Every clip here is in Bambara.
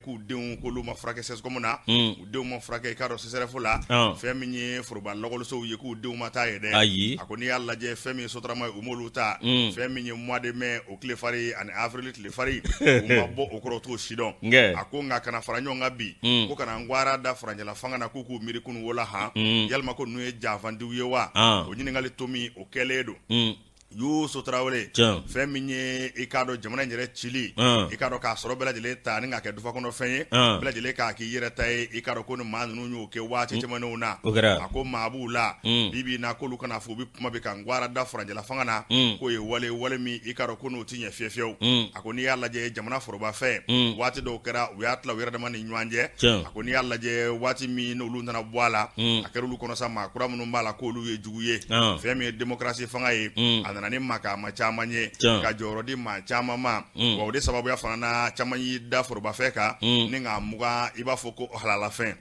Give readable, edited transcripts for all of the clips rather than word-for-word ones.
k'u denw k'olu ma furakɛ CSCOM na, u denw ma furakɛ i k'a dɔn CSRéf la, fɛn min ye foroba lakɔlisow ye k'u denw ma taa yen dɛ, ayi, a ko n'i y'a lajɛ fɛn min ye SOTRAMA ye u m'olu ta, fɛn min ye mois de mai o tile fari ani avril tile fari u ma bɔ o kɔrɔ u t'o si dɔn, a ko nka kana fara ɲɔgɔn kan bi ko kana n gwara da furancɛla fanga na k'u k'u miiri kunun wo la han, yalima ko ninnu ye janfantiw ye wa? O ɲininkali tomi o kɛlen don. Yusu Tarawele, fɛn min ye i k'a dɔn jamana in yɛrɛ cili, i k'a dɔn k'a sɔrɔ bɛɛ lajɛlen ta ni k'a kɛ dufa kɔnɔfɛn ye, bɛɛ lajɛlen k'a k'i yɛrɛ ta ye, i k'a dɔn ko ni maa ninnu y'o kɛ waati tɛmɛnenw na, a ko maa b'u la bi bi in na k'olu kana fɔ u bɛ kuma bi ka n gwara da furancɛla fanga na, k'o ye wale wale min i k'a dɔn ko n'o tɛ ɲɛ fiyewu fiyewu. A ko n'i y'a lajɛ jamana forobafɛn, waati dɔw kɛra u y'a tila u yɛrɛ dama ni ɲɔgɔn cɛ. A ko n'i y'a lajɛ waati min n'olu nana bɔ a la, a kɛra olu kɔnɔ sa maa kura minnu b'a la k'olu ye jugu ye. Fɛn min ye démocratie fanga ye, a nana ni makaama caman ye ka jɔyɔrɔ di maa caman ma, wa o de sababuya fana na caman y'i da forobafɛn kan ni k'a mugan i b'a fɔ ko halalafɛn.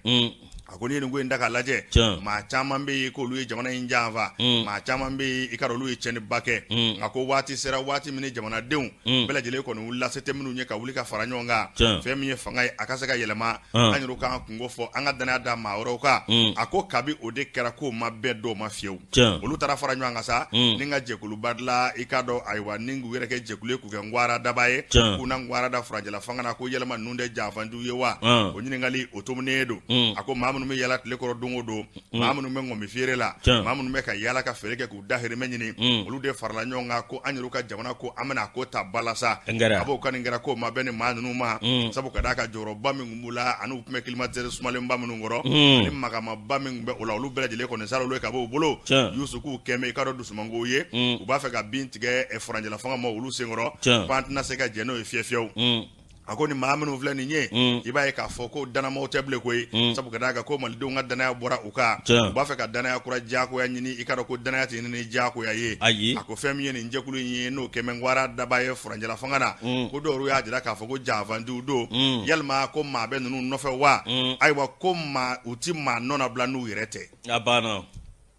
A ko n'i ye nin ko in ta k'a lajɛ, maa caman bɛ yen k'olu ye jamana in janfa, maa caman bɛ yen i k'a dɔn olu ye tiɲɛniba kɛ. Nka ko waati sera waati min ni jamanadenw bɛɛ lajɛlen kɔni wulila se tɛ minnu ye ka wuli ka fara ɲɔgɔn kan, fɛn min ye fanga ye a ka se ka yɛlɛma, an yɛrɛ k'an kunko fɔ, an ka danaya da maa wɛrɛw kan. A ko kabi o de kɛra k'o ma bɛn dɔw ma fiyewu, olu taara fara ɲɔgɔn kan sa ni ka jɛkuluba dilan i k'a dɔn ayiwa ni k'u yɛrɛ kɛ jɛkulu ye k'u kɛ ngwara daba ye, k'u na ngwara da furancɛla fanga na, ko yalima ninnu tɛ janfantiw ye wa? O ɲininkali o tominen don. A ko maa minnu bɛ yaala tile kɔrɔ don o don, maa minnu bɛ ŋɔmi feere la, maa minnu bɛ ka yaala ka feere kɛ k'u dahirimɛ ɲini, olu de farala ɲɔgɔn kan ko an yɛrɛ ka jamana ko an bɛna ko ta ba la sa. A b'o kan nin kɛra k'o ma bɛn ni maa ninnu ma, sabu ka d'a kan jɔyɔrɔba min tun b'u la ani u tun bɛ climatiseur sumalenba minnu kɔrɔ ani makamaba min tun bɛ o la, olu bɛɛ lajɛlen kɔni sara olu ye ka bɔ u bolo. Yusu k'u kɛn bɛ i k'a dɔn dusumangow ye, u b'a fɛ ka bin tigɛ furancɛla fanga ma olu senkɔrɔ, k'an tɛna se ka jɛn n'o ye fiyewu fiyewu. A ko ni maa minnu filɛ nin ye, i b'a ye k'a fɔ ko dannamaaw tɛ bilen koyi, sabu ka d'a kan ko malidenw ka danaya bɔra u kan, u b'a fɛ ka danaya kura diyagoya ɲini, i k'a dɔn ko danaya tɛ ɲini ni diyagoya ye. Ayi. A ko fɛn min ye nin jɛkulu in ye n'o kɛmɛ ngwara daba ye furancɛla fanga na, ko dɔw y'a jira k'a fɔ ko janfantiw don, yalima ko maa bɛ ninnu nɔfɛ wa? Ayiwa ko maa u ti maa nɔ nabila n'u yɛrɛ tɛ. A banna.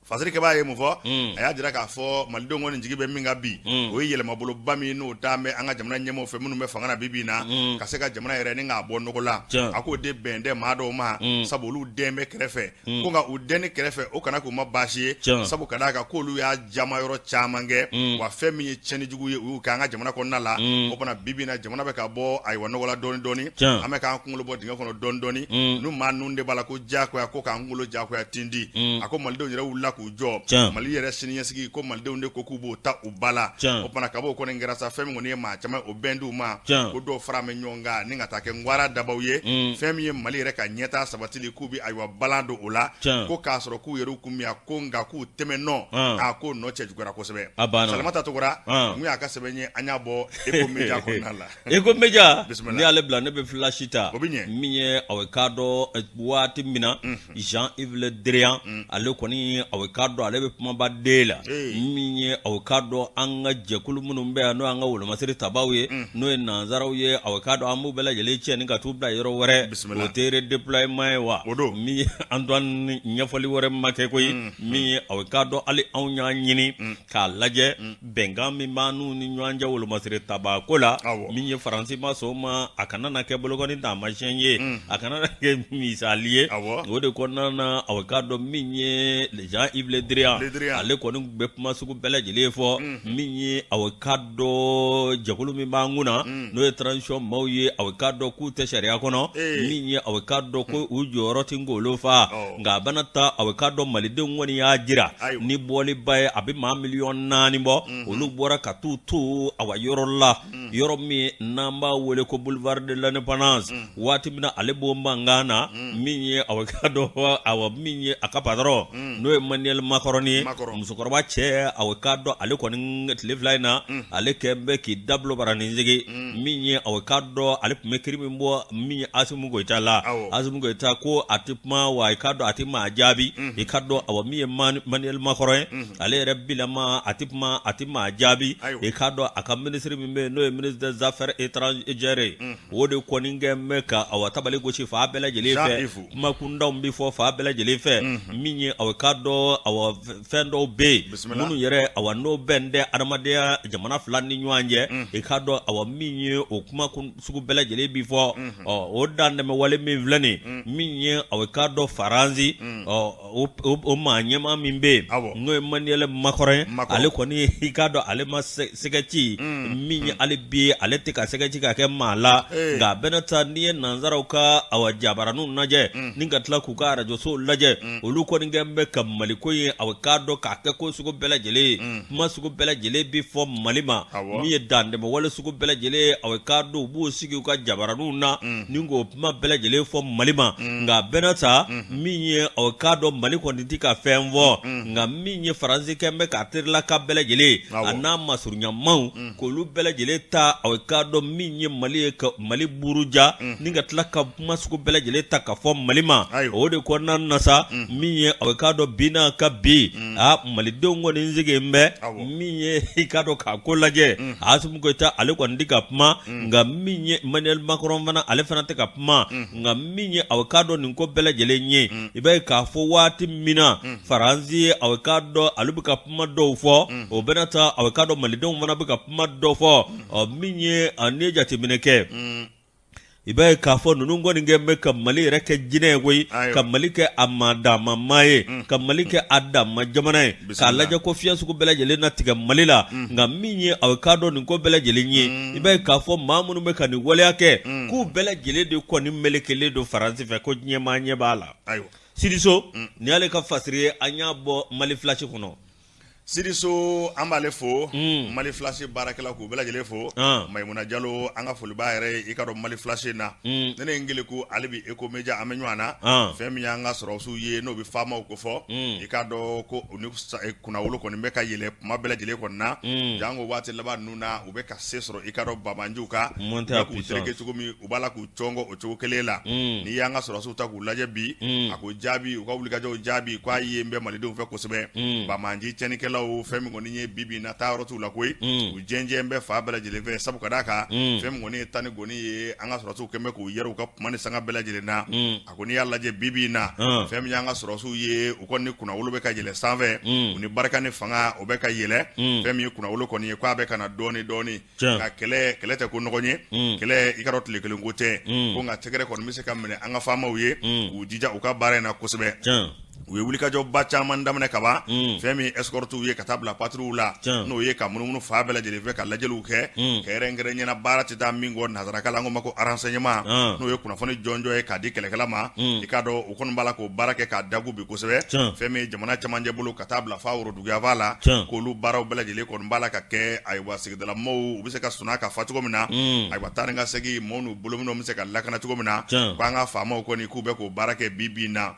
Fasirikɛbaa ye mun fɔ? A y'a jira k'a fɔ malidenw kɔni jigi bɛ min kan bi, o ye yɛlɛmaboloba min n'o taa bɛ an ka jamana ɲɛmaaw fɛ minnu bɛ fanga na bi bi in na, ka se ka jamana yɛrɛ ni k'a bɔ nɔgɔ la. A k'o de bɛn tɛ maa dɔw ma, sabu olu den bɛ kɛrɛfɛ, ko nka u denni kɛrɛfɛ o kana k'u ma baasi ye, sabu ka d'a kan k'olu y'a jama yɔrɔ caman kɛ, wa fɛn min ye tiɲɛni jugu ye u y'u kɛ an ka jamana kɔnɔna la. O fana bi bi in na jamana bɛ ka bɔ ayiwa nɔgɔ la dɔɔni dɔɔni, an bɛ k'an kunkolo bɔ dingɛ kɔnɔ dɔɔni dɔɔni. N'u maa ninnu de b'a la ko diyagoya ko k'an kunkolo diyagoya tindi. A ko malidenw yɛrɛ wulila k'u jɔ Mali yɛrɛ siniɲɛsigi, ko malidenw de ko k'u b'o ta u ba la. O fana kab'o kɔni kɛra sa, fɛn min kɔni ye maa caman o bɛn d'u ma, ko dɔw fara bɛ ɲɔgɔn kan ni ka taa kɛ ngwara dabaw ye, fɛn min ye Mali yɛrɛ ka ɲɛtaa sabatili k'u bɛ ayiwa balan don o la, ko k'a sɔrɔ k'u yɛrɛ kun bɛ ko nka k'u tɛmɛ nɔ, a ko nɔ cɛ juguyara kosɛbɛ. Salamata Togora mun y'a ka sɛbɛn ye, an y'a bɔ Eco Media kɔnɔna la. Eco Media n'i y'ale bila ne bɛ flash ta o bɛ ɲɛ min ye aw k'a dɔn waati min na Jean-Yves Le Drian ale kɔni aw k'a dɔn ale bɛ kumaba de la min ye aw k'a dɔn an ka jɛkulu minnu bɛ yan n'o y'an ka wolomasiri tabaw ye n'o ye nansaraw ye aw k'a dɔn an b'u bɛɛ lajɛlen cɛ ni ka t'u bila yɔrɔ wɛrɛ o tɛ redéploiement ye wa o don min ye Antoine ɲɛfɔli wɛrɛ ma kɛ koyi min ye aw k'a dɔn hali anw y'a ɲini k'a lajɛ bɛnkan min b'an n'u ni ɲɔgɔn cɛ wolomasiri taba ko la min ye Faransi ma sɔn o ma a kana na kɛ bolokɔni taamasiyɛn ye a kana na kɛ misali ye o de kɔnɔna na aw k'a dɔn min ye Jean-Yves Le Drian ale kɔni bɛ kuma sugu bɛɛ lajɛlen fɔ min ye aw k'a dɔn jɛkulu min b'an kun na n'o ye transition maaw ye aw k'a dɔn k'u tɛ sariya kɔnɔ min ye aw k'a dɔn ko u jɔyɔrɔ tɛ k'olu fa nka a bɛna taa aw k'a dɔn malidenw kɔni y'a jira ni bɔliba ye a bɛ maa miliyɔn 4 bɔ olu bɔra ka t'u to awa yɔrɔ la yɔrɔ min n'an b'a wele ko boulevard de l'indépendance waati min na ale b'o mankan na min ye aw k'a dɔn awa min ye a ka patron n'o ye Emmanuel Macron ye musokɔrɔba cɛ aw k'a dɔn ale kɔni tile 2 in na ale kɛ bɛ k'i dabilo baranin sigi min ye aw k'a dɔn ale tun bɛ kiri min bɔ min ye Asimi Goyita la Asimi Goyita ko a tɛ kuma wa i k'a dɔn a tɛ maa jaabi i k'a dɔn awa min ye Emmanuel Macron ye ale yɛrɛ bilama a tɛ kuma a tɛ maa jaabi i k'a dɔn a ka minisiri min bɛ yen n'o ye ministre des affaires étrangères ye o de kɔni kɛ bɛ ka awa tabali gosi fan bɛɛ lajɛlen fɛ kuma kuntanw bɛ fɔ fan bɛɛ lajɛlen fɛ min ye aw k'a dɔn dɔn awa fɛn dɔw bɛ yen minnu yɛrɛ awa n'o bɛn tɛ adamadenya jamana fila ni ɲɔgɔn cɛ, i k'a dɔn awa min ye o kuma sugu bɛɛ lajɛlen bi fɔ. Ɔ o dantɛmɛ wale min filɛ nin, min ye awa i k'a dɔn Faransi, ɔ o maa ɲɛmaa min bɛ yen, n'o ye Emmanuel Macron ye, ale kɔni i k'a dɔn ale ma sɛgɛ ci min ye hali bi ale tɛ ka sɛgɛ ci ka kɛ maa la. Nka a bɛna taa n'i ye nansaraw ka awa jabaraninw lajɛ ni ka tila k'u ka arajosow lajɛ, olu kɔni kɛlen bɛ ka Maliko ye awa k'a dɔn k'a kɛ ko sugu bɛɛ lajɛlen ye, kuma sugu bɛɛ lajɛlen bɛ fɔ Mali ma, min ye dantɛmɛ wale sugu bɛɛ lajɛlen ye, awa k'a dɔn u b'u sigi u ka jabaraninw na ni k'o kuma bɛɛ lajɛlen fɔ Mali ma. Nka a bɛna ta min ye awa k'a dɔn Mali kɔni tɛ ka fɛn fɔ, nka min ye Faransi kɛlen bɛ k'a terilaka bɛɛ lajɛlen a n'a masurunyamaw k'olu bɛɛ lajɛlen ta awa k'a dɔn min ye Mali ye ka Mali buruja ni ka tila ka kuma sugu bɛɛ lajɛlen ta ka fɔ Mali ma. O de kɔnɔna na sa, min ye awa k'a dɔn bi n'a ka bi aa Malidenw kɔni sigilen bɛ min ye i k'a dɔn k'a ko lajɛ. Asimi Goyita ale kɔni tɛ ka kuma, nka min ye Emmanuel Macron fana ale fana tɛ ka kuma. Nka min ye awa k'a dɔn nin ko bɛɛ lajɛlen ye, i b'a ye k'a fɔ waati min na Faransi ye awa k'a dɔn ale bɛ ka kuma dɔw fɔ, o bɛna taa awa k'a dɔn Malidenw fana bɛ ka kuma dɔ fɔ. Ɔ min ye n'i ye jateminɛ kɛ, i b'a ye k'a fɔ ninnu kɔni kɛ bɛ ka Mali yɛrɛ kɛ jinɛ ye koyi, ka Mali kɛ a maadama ye, ka Mali kɛ a dama jamana ye, k'a lajɛ ko fiɲɛ sugu bɛɛ lajɛlen na tigɛ Mali la. Nka min ye awa k'a dɔn nin ko bɛɛ lajɛlen ye, i b'a ye k'a fɔ maa minnu bɛ ka nin waleya kɛ, k'u bɛɛ lajɛlen de kɔni melekelen don Faransi fɛ, ko diɲɛmaa ɲɛ b'a la. Sidiso, nin y'ale ka fasiri ye, an y'a bɔ Mali Flash kɔnɔ. Sidiso, an b'ale fo, Mali Flash baarakɛla k'u bɛɛ lajɛlen fo. Mayimuna Jalo, an ka foli b'a yɛrɛ ye i ka dɔn Mali Flash na. Ne ne Ngeleku ale bi Eco Media, an bɛ ɲɔgɔn na. Fɛn min y'an ka sɔrɔsiw ye, n'o bɛ FAMaw ko fɔ, i k'a dɔn ko u ni kunnawolo kɔni bɛ ka yɛlɛ kuma bɛɛ lajɛlen kɔni na, janko waati laban ninnu na, u bɛ ka se sɔrɔ i ka dɔn banbaanciw kan, k'u tereke cogo min, u b'a la k'u cɔngɔ o cogo kelen la. N'i y'an ka sɔrɔsiw ta k'u lajɛ bi, a ko jaabi, u ka wulikajɔw jaabi k'a ye n bɛ Malidenw fɛ kosɛbɛ. Banbaanci tiɲɛnikɛlaw, fɛn min kɔni ye bi bi in na, taa yɔrɔ t'u la koyi, u jɛnjɛn bɛ fan bɛɛ lajɛlen fɛ, sabu ka d'a kan fɛn min kɔni ye tan ni goni ye, an ka sɔrɔsiw kɛlen bɛ k'u yɛrɛ u ka kuma ni sanga bɛɛ lajɛlen na. A ko n'i y'a lajɛ bi bi in na, fɛn min y'an ka sɔrɔsiw ye, u kɔni ni kunnawolo bɛ ka yɛlɛ sanfɛ, u ni barika ni fanga o bɛ ka yɛlɛ. Fɛn min ye kunnawolo kɔni ye, k'a bɛ ka na dɔɔni dɔɔni. Nka kɛlɛ, kɛlɛ tɛ ko nɔgɔn ye, kɛlɛ i ka dɔn tile kelen ko tɛ. Ko nka tɛgɛrɛ kɔni bɛ se ka minɛ an ka faamaw ye k'u jija u ka baara in na kosɛbɛ. U ye wulikajɔba caman daminɛ kaban, fɛn min escorte ye ka taa bila patrouille la, n'o ye ka munumunu fan bɛɛ lajɛlen fɛ ka lajɛliw kɛ, kɛrɛnkɛrɛn ɲɛna baara tɛ taa min kɔ nansarakan la, an ko ma ko renseignement, n'o ye kunnafoni jɔnjɔn ye k'a di kɛlɛkɛla ma. I k'a dɔn u kɔni b'a la k'o baara kɛ k'a dagu bi kosɛbɛ. Fɛn min ye jamana camancɛ bolo ka taa bila fa woroduguyanfan la, k'olu baaraw bɛɛ lajɛlen kɔni b'a la ka kɛ. Ayiwa, sigidalamɔgɔw u bɛ se ka suna ka fa cogo min na, ayiwa, taa ni ka segin maaw n'u bolominɛnw bɛ se ka lakana cogo min na, k'an ka faamaw kɔni k'u bɛ k'o baara kɛ bi bi in na.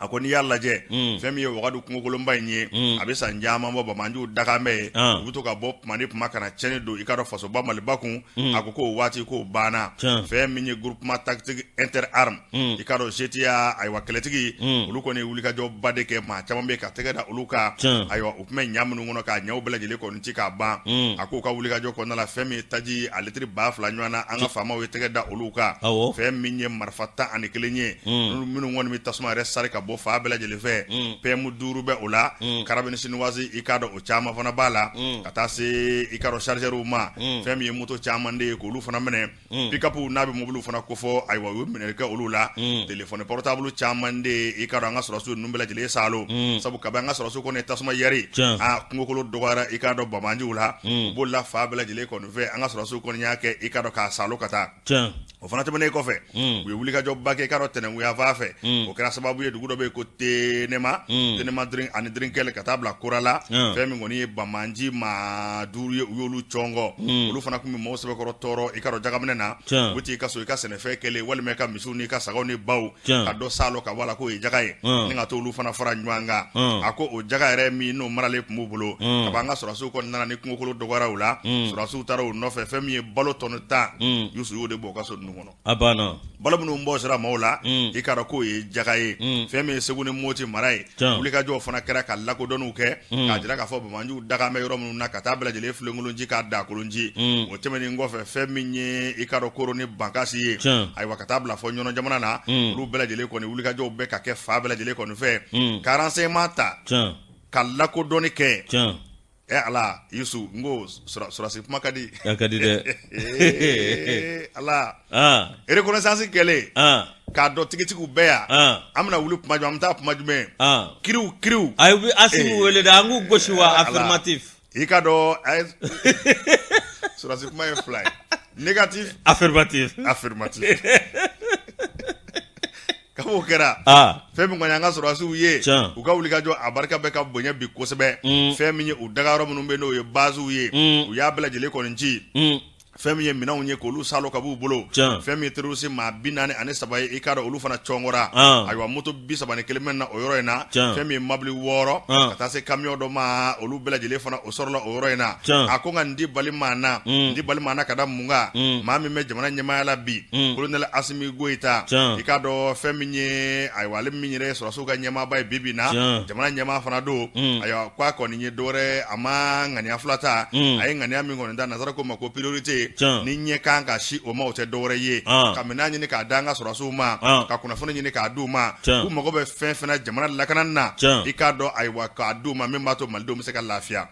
A ko n'i y'a lajɛ, fɛn min ye Wagadu kungokolonba in ye, a bɛ san caman bɔ banbaanciw dakan bɛ yen, u bɛ to ka bɔ tuma ni tuma ka na tiɲɛni don i ka dɔn fasoba Maliba kun. A ko k'o waati k'o banna. Fɛn min ye groupement tactique interarmes, i ka dɔn GTA, ayiwa, kɛlɛtigi, olu kɔni ye wulikajɔba de kɛ, maa caman bɛ ka tɛgɛ da olu kan. Ayiwa, u tun bɛ ɲa minnu kɔnɔ k'a ɲaw bɛɛ lajɛlen kɔni ci k'a ban. A k'u ka wulikajɔ kɔnɔna la, fɛn min ye taji a litiri 2000 ɲɔgɔn na, an ka faamaw ye tɛgɛ da olu kan. Fɛn min ye marifa 11 ye, minnu kɔni bɛ tasuma yɛrɛ sari ka bɔ fan bɛɛ lajɛlen fɛ, PM 5 bɛ o la, carabine chinoise, i k'a dɔn o caman fana b'a la, ka taa se i k'a dɔn chargeurw ma. Fɛn min ye moto caman de ye, k'olu fana minɛ, pick-up n'a bɛ mobiliw fana kofɔ, ayiwa, u ye minɛli kɛ olu la, téléphone portable caman de ye, i k'a dɔn an ka sɔrɔsiw ninnu bɛɛ lajɛlen saalo, sabu kabi an ka sɔrɔsiw kɔni ye tasuma yɛri, a kungokolo dɔgɔyara i k'a dɔn banbaanciw la, u bolila fan bɛɛ lajɛlen kɔni fɛ. An ka sɔrɔsiw kɔni y'a kɛ i k'a dɔn k'a saalo ka taa. O fana tɛmɛnen kɔfɛ, u ye wulikajɔba kɛ i k'a dɔn tɛnɛnkuyanfan fɛ. O kɛra sababu ye dugu dɔ bɛ yen ko Tenema, Tenema ani Dirinkɛlɛ ka taa bila Korala. Fɛn min kɔni ye banbaanci maa 5 ye, u y'olu cɔngɔ. Olu fana tun bɛ maaw sɛbɛkɔrɔ tɔɔrɔ i k'a dɔn jagaminɛ na. U bɛ t'i ka so, i ka sɛnɛfɛn kɛlen walima i ka misiw n'i ka sagaw ni baw ka dɔ saalo ka bɔ a la k'o ye jaga ye, ni ka t'olu fana fara ɲɔgɔn kan. A ko o jaga yɛrɛ min n'o maralen tun b'u bolo, ka an ka sɔrɔsiw kɔni nana ni kungokolo dɔgɔyara u la, sɔrɔsiw taara u nɔfɛ. Fɛn min ye balo tɔni 10, Yusu, y'o de bɔ u ka so ninnu kɔnɔ. A banna. Balo minnu bɔsira maaw la, i k'a dɔn k'o ye jaga ye. Fɛn min ye Segu ni Moti mara ye, wulikajɔw fana kɛra ka lakodɔnniw kɛ k'a jira k'a fɔ banbaanciw daga bɛ yɔrɔ minnu na, ka taa bɛɛ lajɛlen filenkolonci k'a dakolonci. O tɛmɛnen kɔfɛ, fɛn min ye i k'a dɔn Koro ni Bankasi ye, ayiwa, ka taa bila fɔ Ɲɔnɔ jamana na, olu bɛɛ lajɛlen kɔni wulikajɔw bɛ ka kɛ fan bɛɛ lajɛlen kɔni fɛ ka renseignement ta, ka lakodɔnni kɛ. Ɛ Ala, Yusu, n ko sɔrɔdasi kuma ka di. A ka di dɛ. Ala, reconnaissance kɛlen k'a dɔn tigitigiw bɛɛ yan, an bɛna wuli kuma jumɛn, an bɛ taa kuma jumɛn, kiriw kiriw. A ye Asimi wele dɛ, an k'u gosi wa, affirmatif. I ka dɔn sɔrɔdasi kuma ye fila ye, négatif, affirmatif, affirmatif. Kab'o kɛra, fɛn min kɔni an ka sɔrɔdasiw ye, u ka wulikajɔ a barika bɛ ka bonya bi kosɛbɛ. Fɛn min ye u dagayɔrɔ minnu bɛ, n'o ye basew ye, u y'a bɛɛ lajɛlen kɔni ci. Fɛn min ye minɛnw ye, k'olu salo ka b'u bolo. Fɛn min ye terroriste maa 43 ye, i k'a dɔn olu fana cɔngɔra. Ayiwa, moto 31 mɛnna o yɔrɔ in na. Fɛn min ye mabili 6, ka taa se camion dɔ ma, olu bɛɛ lajɛlen fana o sɔrɔla o yɔrɔ in na. A ko nka nin ti bali maa na, nin ti bali maa na ka da mun kan? Maa min bɛ jamana ɲɛmaaya la bi, colonel Asimi Goyita, i k'a dɔn fɛn min ye, ayiwa, ale min yɛrɛ ye sɔrɔdasiw ka ɲɛmaaba ye bi bi na, jamana ɲɛmaa fana don. Ayiwa, k'a kɔni ye dɔwɛrɛ, a ma ŋaniya fila ta. A ye ŋaniya min kɔni ta, nansara ko ma ko priorité, ni ɲɛ kan ka si o ma, o tɛ dɔwɛrɛ ye ka minɛn ɲini k'a da an ka sɔrɔdasiw ma, ka kunnafoni ɲini k'a d'u ma, u mago bɛ fɛn fɛn na jamana lakana na, i k'a dɔn, ayiwa, k'a d'u ma, min b'a to malidenw bɛ se ka lafiya.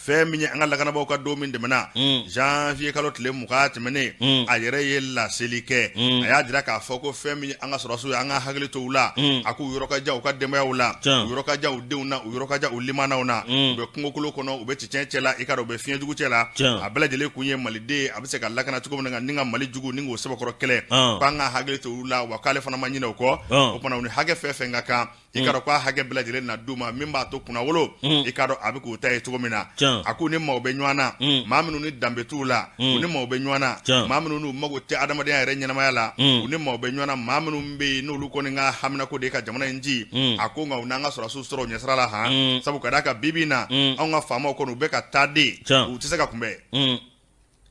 Fɛn min ye an ka lakanabaaw ka don min tɛmɛna, janvier kalo tile 20 tɛmɛnen, a yɛrɛ ye laseli kɛ. A y'a jira k'a fɔ ko fɛn min ye an ka sɔrɔdasiw ye, an ka hakili to u la. A k'u yɔrɔ ka jan u ka denbayaw la, u yɔrɔ ka jan u denw na, u yɔrɔ ka jan u limanaw na. U bɛ kungokolo kɔnɔ, u bɛ cɛncɛn cɛ la, i k'a dɔn u bɛ fiɲɛjugu cɛ la. A bɛɛ lajɛlen kun ye maliden a bɛ se ka lakana cogo min na, ni ka Mali jugu ni k'o sɛbɛkɔrɔ kɛlɛ, k'an ka hakili to u la. Wa k'ale fana ma ɲinɛ o kɔ. O tuma u ni hakɛ fɛn fɛn ka kan, i k'a dɔn k'a hakɛ bɛɛ lajɛlen na d'u ma, min b'a to kunnawolo, i k'a dɔn a bɛ k'u ta ye cogo min na. A k'u ni maaw bɛ ɲɔgɔn na, maa minnu ni danbe t'u la, u ni maaw bɛ ɲɔgɔn na, maa minnu n'u mago tɛ adamadenya yɛrɛ ɲɛnamaya la, u ni maaw bɛ ɲɔgɔn na, maa minnu bɛ yen n'olu kɔni ka haminako de ye ka jamana in ci. A ko nka u n'an ka sɔrɔdasiw sɔrɔ u ɲɛsira la han, sabu ka d'a kan bi bi in na, anw ka faamaw kɔni u bɛ ka taa de, u tɛ se ka kunbɛn.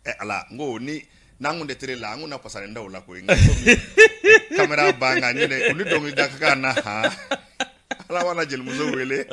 Ɛ Ala, n ko ni n'an kun tɛ télé la, an kun na pasani da u la koyi. Nka komi caméra b'an kan, ɲinɛ u ni dɔnkili da ka kan na han. Ala b'an na jelimuso wele.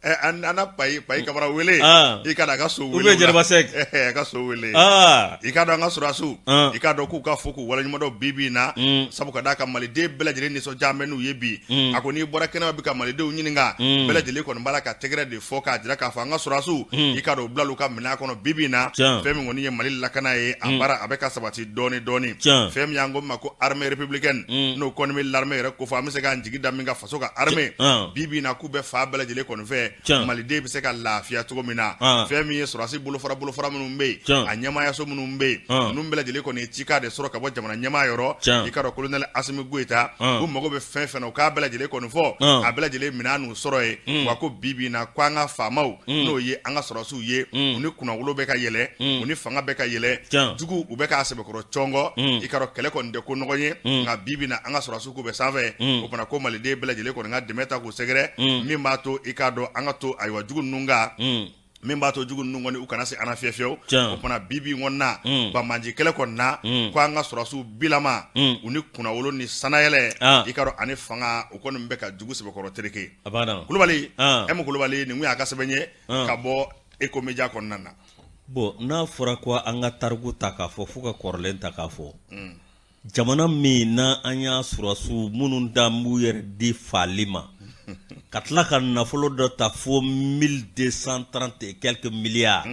Ɛ an na Payi Payi Kamara wele. I ka a ka so wele. Ou bien Jɛnɛba Sɛk. A ka so wele. I k'a dɔn an ka sɔrɔdasiw, i k'a dɔn k'u ka fo k'u waleɲuman dɔn bi bi in na, sabu ka d'a kan maliden bɛɛ lajɛlen nisɔndiya bɛ n'u ye bi. A ko n'i bɔra kɛnɛma bi ka malidenw ɲininka, bɛɛ lajɛlen kɔni b'a la ka tɛgɛrɛ de fɔ k'a jira k'a fɔ an ka sɔrɔdasiw, i k'a dɔn u bilal'u ka minɛn kɔnɔ bi bi in na. Fɛn min kɔni ye Mali lakana ye, a baara a bɛ ka sabati dɔɔni dɔɔni. Fɛn min y'an ko ma ko armée républicaine, n'o kɔni bɛ l'armée yɛrɛ kofɔ, an bɛ se k'an jigi da min kan, faso ka armée, bi bi in na k'u bɛ fan bɛɛ lajɛlen kɔni fɛ, maliden bɛ se ka lafiya cogo min na. Fɛn min ye sɔrɔdasi bolofara bolofara minnu bɛ yen, a ɲɛmaayaso minnu bɛ yen, ninnu bɛɛ lajɛlen kɔni ye cikan de sɔrɔ ka bɔ jamana ɲɛmaa yɔrɔ, i k'a dɔn colonel Asimi Goyita, u mago bɛ fɛn fɛn na, u k'a bɛɛ lajɛlen kɔni fɔ, a bɛɛ lajɛlen minɛn n'u sɔrɔ ye. Wa ko bi bi in na ko an ka faamaw, n'o ye an ka sɔrɔdasiw ye, u ni kunnawolo bɛ ka yɛlɛ, u ni fanga bɛ ka yɛlɛ, jugu u bɛ k'a sɛbɛkɔrɔ cɔngɔ. I k'a dɔn kɛlɛ kɔni tɛ ko nɔgɔ ye, nka bi bi in na an ka sɔrɔdasiw k'u bɛ sanfɛ. O fana ko maliden bɛɛ lajɛlen kɔni ka dɛmɛ ta k'u sɛgɛrɛ, min b'a to i k'a dɔn an ka to, ayiwa, jugu ninnu kan, min b'a to jugu ninnu kɔni u kana se an na fiye fiyewu. O fana bi bi in kɔni na, banbaanci kɛlɛ kɔni na, ko an ka sɔrɔdasiw bilama, u ni kunnawolo ni sanayɛlɛ, i k'a dɔn ani fanga, u kɔni bɛ ka jugu sɛbɛkɔrɔ tereke. Kulubali M Kulubali, nin kun y'a ka sɛbɛn ye ka bɔ Eco Media kɔnɔna na. Bon, n'a fɔra ko an ka tariku ta k'a fɔ fo ka kɔrɔlen ta k'a fɔ, jamana min na an y'a sɔrɔdasiw minnu da b'u yɛrɛ di faali ma, ka tila ka nafolo dɔ ta fo 1230 et quelques milliards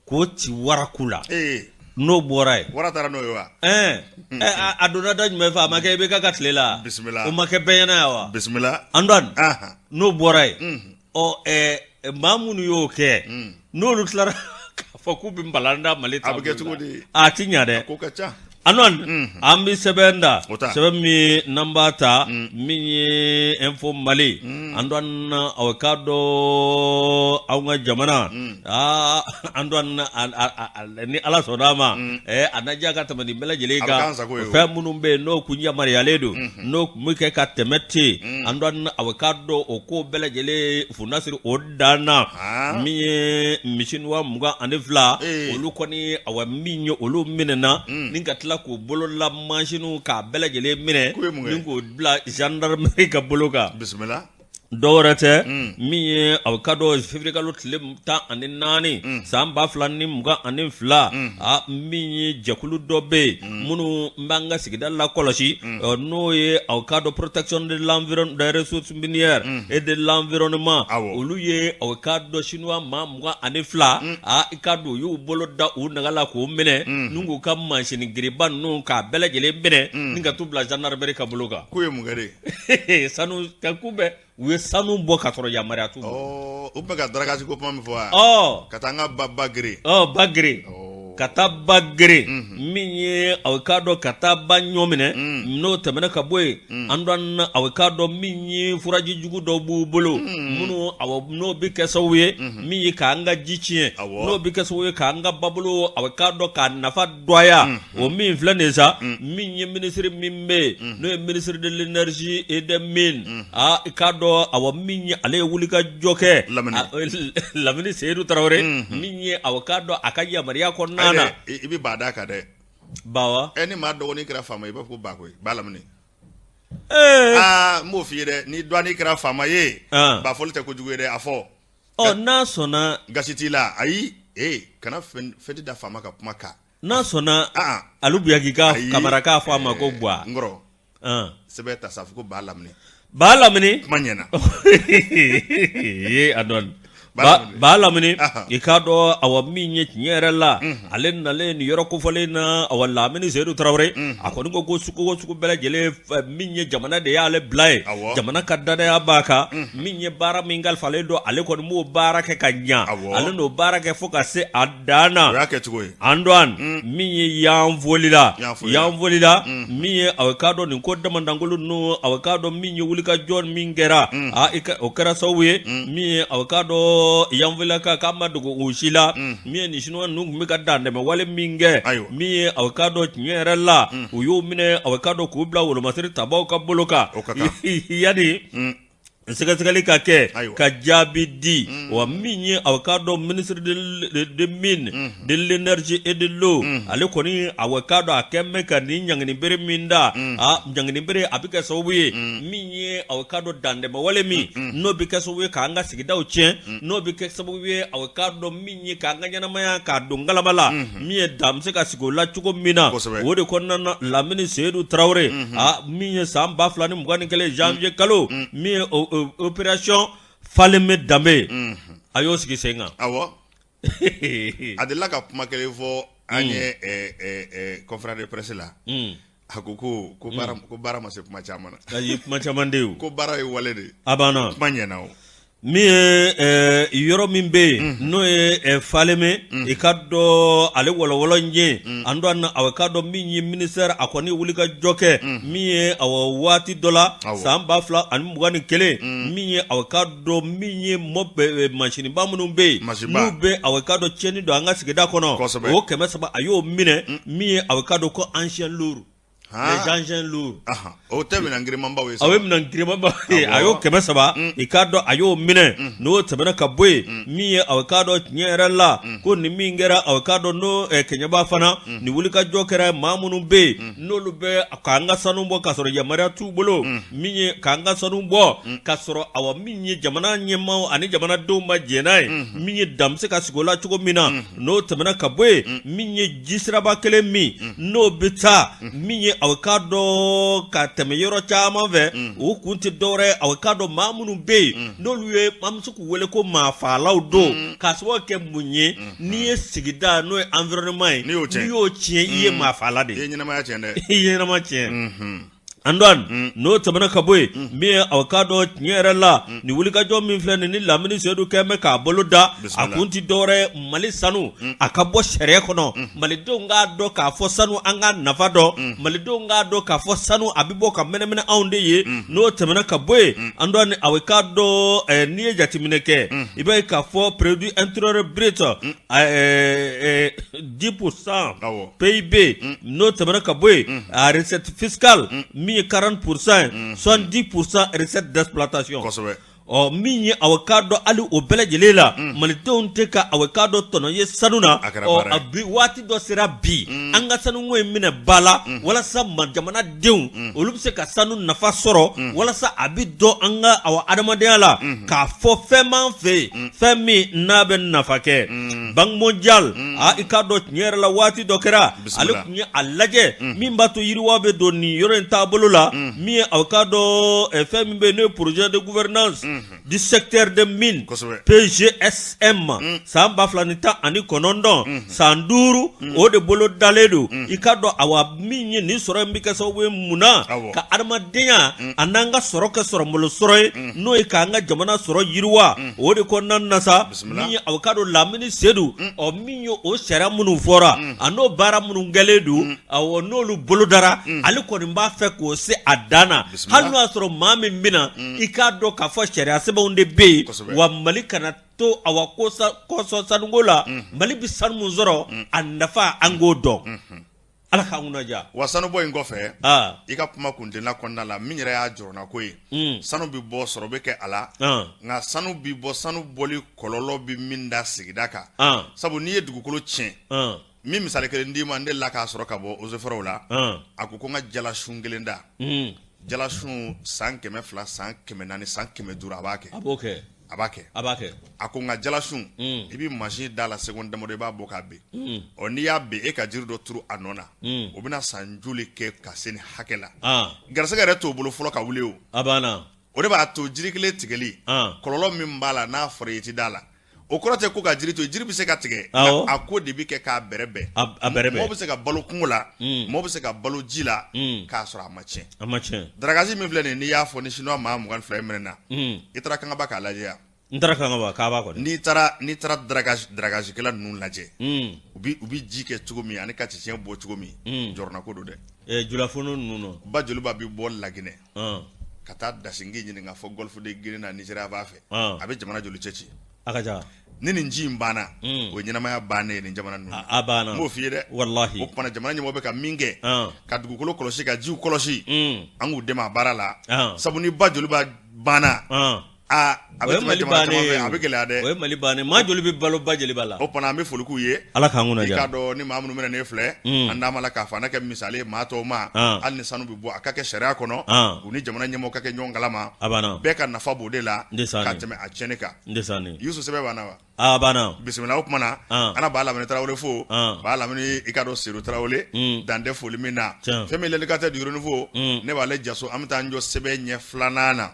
k'o ci waraku la, n'o bɔra yen, wara taara n'o ye wa? A donna da jumɛn fɛ? A ma kɛ IBK ka tile la? Bisimila. O ma kɛ bɛɛ ɲɛna yan wa? Bisimila. Antoine, n'o bɔra yen, ɔ maa minnu y'o kɛ, n'olu tilara k'a fɔ k'u bɛ npalan da Mali a bɛ kɛ cogo di? A ti ɲa dɛ. Ko ka ca. Antoine, an bɛ sɛbɛn da, sɛbɛn min n'an b'a ta, min ye Info Mali. Antoine, aw k'a dɔn anw ka jamana, aa Antoine, ni Ala sɔnna a ma, a na diya ka tɛmɛ nin bɛɛ lajɛlen kan. Fɛn minnu bɛ yen n'o kun yamaruyalen don, n'o tun bɛ kɛ ka tɛmɛ ten, Antoine, aw k'a dɔn o ko bɛɛ lajɛlen funnasiri o dan na. Min ye misi 22, olu kɔni, awa, min ye olu minɛna ni ka tila tila k'u bolola mansinw k'a bɛɛ lajɛlen minɛ ni k'o bila gendarmerie ka bolo kan. Bisimila. Dɔwɛrɛ tɛ, min ye a ka dɔn février kalo tile 14 san 2022, a min ye jɛkulu dɔ bɛ yen minnu b'an ka sigida lakɔlɔsi, n'o ye a ka dɔn protection de l'environnement, des ressources minières et de l'environnement, olu ye a ka dɔn chinois maa 22, a i ka dɔn u y'u bolo da u naga la k'u minɛ n'u k'u ka mansin giriba ninnu k'a bɛɛ lajɛlen minɛ ni ka t'u bila gendarmerie ka bolo kan. K'u ye mun kɛ de? Sanu ka kunbɛn, u ye sanu bɔ ka sɔrɔ yamaruya t'u bolo. U bɛ ka dragage ko kuma min fɔ wa? Ka taa an ka ba gere. Ba gere. Ka taa ba gere, min ye aw k'a dɔn ka taa ba ɲɔ minɛ. N'o tɛmɛna ka bɔ yen, an dɔn aw k'a dɔn min ye furaji jugu dɔw b'u bolo minnu n'o bɛ kɛ sababu ye min ye k'an ka ji tiɲɛ, n'o bɛ kɛ sababu ye k'an ka babolo aw k'a dɔn k'a nafa dɔgɔya. O min filɛ nin sa, min ye minisiri min bɛ yen, n'o ye ministre de l'énergie et des mines, aa i k'a dɔn awa min ye ale ye wuli ka jɔ kɛ, Lamini Seyidu Tarawele, min ye aw k'a dɔn a ka yamaruya kɔnɔna na. I bɛ ba d'a kan dɛ. Ba wa? Ɛ, ni maa dɔgɔnin kɛra faama ye, i b'a fɔ ko ba koyi, ba Lamini. Aa, n b'o f'i ye dɛ, ni dɔgɔnin kɛra faama ye, ba fɔli tɛ kojugu ye dɛ, a fɔ. Ɔ, n'a sɔnna. Gasi t'i la, ayi, ee kana fɛn tɛ da faama ka kuma kan. N'a sɔnna, Alu Buyaki ka Kamara k'a fɔ a ma ko Buwa. N kɔrɔ, sɛbɛn ta sa, fɔ ko ba Lamini. Ba Lamini. Kuma ɲɛna. Ee, a dɔn. Ba Lamini, i k'a dɔn awa min ye tiɲɛ yɛrɛ la, ale nalen nin yɔrɔ kofɔlen na, awa Lamini Seyidu Tarawele, a kɔni ko ko sugu o sugu bɛɛ lajɛlen, min ye jamana de y'ale bila yen, jamana ka danaya b'a kan, min ye baara min kalifalen don, ale kɔni b'o baara kɛ ka ɲa, ale n'o baara kɛ fo ka se a dan na. O y'a kɛcogo ye. Antoine, min ye Yanfolila, Yanfolila, min ye aw k'a dɔn nin ko damandankolo ninnu, aw k'a dɔn min ye wulikajɔ min kɛra, o kɛra sababu ye min ye aw k'a dɔn Yanfolila ka k'a ma dogo u si la, min ye nin chinois ninnu tun bɛ ka dantɛmɛ wale min kɛ, min ye aw k'a dɔn tiɲɛ yɛrɛ la, u y'u minɛ aw k'a dɔn k'u bila wolomasiri tabaw ka bolo kan yanni sɛgɛsɛgɛli ka kɛ ka jaabi di. Wa min ye aw k'a dɔn ministre de mines, de l'énergie et de l'eau, ale kɔni aw k'a dɔn a kɛlen bɛ ka nin ɲangini bere min da, a ɲangini bere a bɛ kɛ sababu ye min ye aw k'a dɔn dantɛmɛ wale min n'o bɛ kɛ sababu ye k'an ka sigidaw tiɲɛ, n'o bɛ kɛ sababu ye aw k'a dɔn min ye k'an ka ɲɛnamaya k'a don galama la, min ye dan bɛ se ka sigi o la cogo min na. O de kɔnɔna na, Lamini Seyidu Tarawele, a min ye san 2021 janvier kalo, min ye opération Falémé danbe, a y'o sigi sen kan. Awɔ, a delila ka kuma kelen fɔ an ye conférence de presse la. A ko ko baara ma se kuma caman na. Ayi, kuma caman de ko baara ye wale de. A banna. Kuma ɲɛna o. Min ye yɔrɔ min bɛ yen, n'o ye Falémé, i k'a dɔn ale wɔlɔwɔlɔ in ye, an dɔn a k'a dɔn min ye ministère a kɔni wuli ka jɔ kɛ, min ye awa waati dɔ la san 2021, min ye a k'a dɔn min ye masinba minnu bɛ yen n'u bɛ a k'a dɔn tiɲɛni don an ka sigida kɔnɔ, o 300 a y'o minɛ, min ye a k'a dɔn ko engins lourds. Les engins lourds. O tɛ minɛn girinmanbaw ye. O ye minɛn girinmanbaw ye. A y'o 300, i k'a dɔn a y'o minɛ. N'o tɛmɛna ka bɔ yen, min ye a k'a dɔn tiɲɛ yɛrɛ la ko nin min kɛra, a k'a dɔn n'o Kɛɲɛba fana, nin wulikajɔ kɛra maa minnu bɛ yen n'olu bɛ k'an ka sanu bɔ k'a sɔrɔ yamaruya t'u bolo, min ye k'an ka sanu bɔ k'a sɔrɔ awa min ye jamana ɲɛmaaw ani jamanadenw ma jɛn n'a ye, min ye dan bɛ se ka sigi o la cogo min na. N'o tɛmɛna ka bɔ yen, min ye ji siraba kelen min n'o bɛ taa, min ye aw k'a dɔn ka tɛmɛ yɔrɔ caman fɛ, o kun tɛ dɔwɛrɛ, aw k'a dɔn maa minnu bɛ yen n'olu ye an bɛ se k'u wele ko maafaalaw don, k'a sababu kɛ mun ye? N'i ye sigida n'o ye environnement ye, n'i y'o tiɲɛ, i ye maafaala de ye. I ye ɲɛnamaya tiɲɛ dɛ. I ye ɲɛnama tiɲɛ. Antoine, n'o tɛmɛna ka bɔ yen, min ye aw k'a dɔn tiɲɛ yɛrɛ la, nin wulikajɔ min filɛ nin ni Lamini Seyidu kɛlen bɛ k'a bolo da, a kun tɛ dɔwɛrɛ, Mali sanu a ka bɔ sariya kɔnɔ, malidenw k'a dɔn k'a fɔ sanu an ka nafa dɔn, malidenw k'a dɔn k'a fɔ sanu a bɛ bɔ ka mɛnɛmɛnɛ anw de ye. N'o tɛmɛna ka bɔ yen, Antoine, aw k'a dɔn n'i ye jateminɛ kɛ, i b'a ye k'a fɔ produit intérieur brut 10% PIB. N'o tɛmɛna ka bɔ yen, a recette fiscale min ye 40% ye, 70% recette d'exploitation. Ɔ min ye aw k'a dɔn hali o bɛɛ lajɛlen la malidenw tɛ ka aw k'a dɔn tɔnɔ ye sanu na ɔ a bi waati dɔ sera bi an ka sanuko in minɛ ba la walasa ma jamanadenw olu bɛ se ka sanu nafa sɔrɔ walasa a bɛ dɔn an ka aw adamadenya la k'a fɔ fɛn b'an fɛ yen fɛn min n'a bɛ nafa kɛ. Banque mondiale aa i k'a dɔn tiɲɛ yɛrɛ la waati dɔ kɛra ale tun ye a lajɛ min b'a to yiriwa bɛ don nin yɔrɔ in taabolo la min ye aw k'a dɔn fɛn min bɛ yen n'o ye projet de gouvernance du secteur des mines PGSM san 2019 san 5 o de bolo dalen don i k'a dɔn awa min ye nin sɔrɔ in bɛ kɛ sababu ye mun na ka adamadenya a n'an ka sɔrɔ kɛ sɔrɔbolo sɔrɔ ye n'o ye k'an ka jamana sɔrɔ yiriwa o de kɔnɔna na sa min ye aw k'a dɔn Lamini Sedu ɔ min ye o sariya minnu fɔra a n'o baara minnu kɛlen don awɔ n'olu bolodara ale kɔni b'a fɛ k'o se a dan na hali n'o y'a sɔrɔ maa min bɛna i k'a dɔn k'a fɔ sariya sɛbɛnw de bɛ yen wa Mali kana to awa kɔsɔn sanuko la Mali bɛ sanu min sɔrɔ a nafa an k'o dɔn. Ala k'an kunna diya wa sanubɔ in kɔfɛ i ka kuma kuntilenna kɔnɔna la min yɛrɛ y'a jɔrɔnako ye sanu bɛ bɔ sɔrɔ bɛ kɛ a la nka sanu bɛ bɔ sanu bɔli kɔlɔlɔ bɛ min da sigida kan sabu n'i ye dugukolo tiɲɛ min misali kelen d'i ma n delila k'a sɔrɔ ka bɔ eaux et forêts la a ko ko n ka jalasun kelen da jalasun san 200 san 400 san 500 a b'a kɛ a b'o kɛ a b'a kɛ a b'a kɛ a ko nka jalasun i bɛ mansin da la seconde damadɔ i b'a bɔ k'a ben ɔ n'i y'a ben e ka jiri dɔ turu a nɔ na o bɛna san joli kɛ ka se nin hakɛ la garisɛgɛ yɛrɛ t'o bolo fɔlɔ ka wuli o a banna o de b'a to jiri kelen tigɛli kɔlɔlɔ min b'a la n'a fɔra i tɛ da la o kɔrɔ tɛ ko ka jiri to yen jiri bɛ se ka tigɛ a ko de bɛ kɛ k'a bɛrɛbɛn a bɛrɛbɛn mɔgɔ bɛ se ka balo kungo la mɔgɔ bɛ se ka balo ji la k'a sɔrɔ a ma tiɲɛ a ma tiɲɛ dragage min filɛ nin n'i y'a fɔ ni chinois maa 22 minɛna i taara Kangaba k'a lajɛ yan n taara Kangaba Kaaba kɔni n'i taara n'i taara dragage dragagekɛla ninnu lajɛ u bɛ ji kɛ cogo min ani ka cɛncɛn bɔ cogo min jɔrɔnako don dɛ julafono ninnu ba joliba bɛ bɔ Laginɛ ka taa Dasingi ɲini ka fɔ golfe de Guinée na Nizeriya b'a fɛ a bɛ jamana joli cɛ ci a ka ca ni nin ji in banna o ye ɲɛnamaya bannen ye nin jamana ninnu a banna n b'o f'i ye dɛ walahi o tuma jamana ɲɛmɔgɔ bɛ ka min kɛ ka dugukolo kɔlɔsi ka jiw kɔlɔsi an k'u dɛmɛ a baara la sabu ni ba joliba banna aa a bɛ tɛmɛ jamana caman fɛ a bɛ gɛlɛya dɛ o ye Mali bannen maa joli bɛ balo ba joliba la o tuma an bɛ foli k'u ye Ala k'an kunna diya i k'a dɔn ni maa minnu bɛna ne filɛ an d'a ma la k'a fɔ an na kɛ misali ye maa tɔw ma hali ni sanu bɛ bɔ a ka kɛ sariya kɔnɔ u ni jamana ɲɛmɔgɔ ka kɛ ɲɔgɔn kalama a banna bɛɛ ka nafa b'o de la ka tɛmɛ a tiɲɛni kan Yusu sɛbɛn banna wa a banna bisimila o tuma na an b'a Lamini Tarawele fo b'a Lamini i k'a dɔn Sedu Tarawele dan tɛ foli min na fɛn min L'indicateur du renouveau ne b'ale jaso an bɛ taa an jɔ sɛbɛn ɲɛ filanan na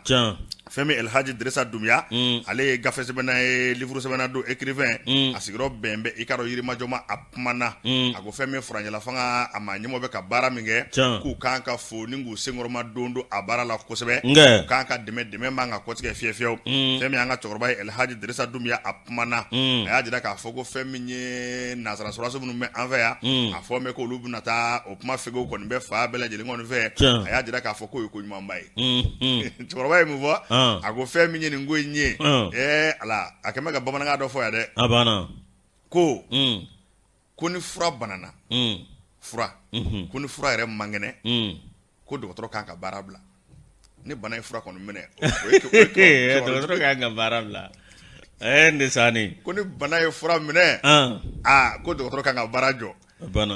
fɛn min Elhaji Dirisa Dunbiya ale ye gafe sɛbɛnna ye livre sɛbɛnna don écrivain a sigiyɔrɔ bɛn bɛ i k'a dɔn Yirimajɔ ma a kumana a ko fɛn min furancɛla fanga a maa ɲɛmɔgɔ bɛ ka baara min kɛ k'u kan ka fo ni k'u senkɔrɔma don don a baara la kosɛbɛ u kan ka dɛmɛ dɛmɛ man ka kɔtigɛ fiye fiyewu fɛn min an ka cɛkɔrɔba ye Elhaji Dirisa Dunbiya a kumana a y'a jira k'a fɔ ko fɛn min ye nansara sɔrɔdasi minnu bɛ an fɛ yan a fɔ mɛn k'olu bɛna taa o kuma fegew kɔni bɛ fan bɛɛ lajɛlen kɔni fɛ a y'a jira k'a fɔ k'o ye ko ɲumanba ye cɛkɔrɔba ye mun fɔ a ko fɛn min ye nin ko in ye ɛɛ ala a kɛlen bɛ ka bamanankan dɔ fɔ yan dɛ a banna ko ko ni fura banana fura ko ni fura yɛrɛ man kɛnɛ ko dɔgɔtɔrɔ kan ka baara bila ni bana ye fura kɔni minɛ dɔgɔtɔrɔ kan ka baara bila ne ko ni bana ye fura minɛ aa ko dɔgɔtɔrɔ kan ka baara jɔ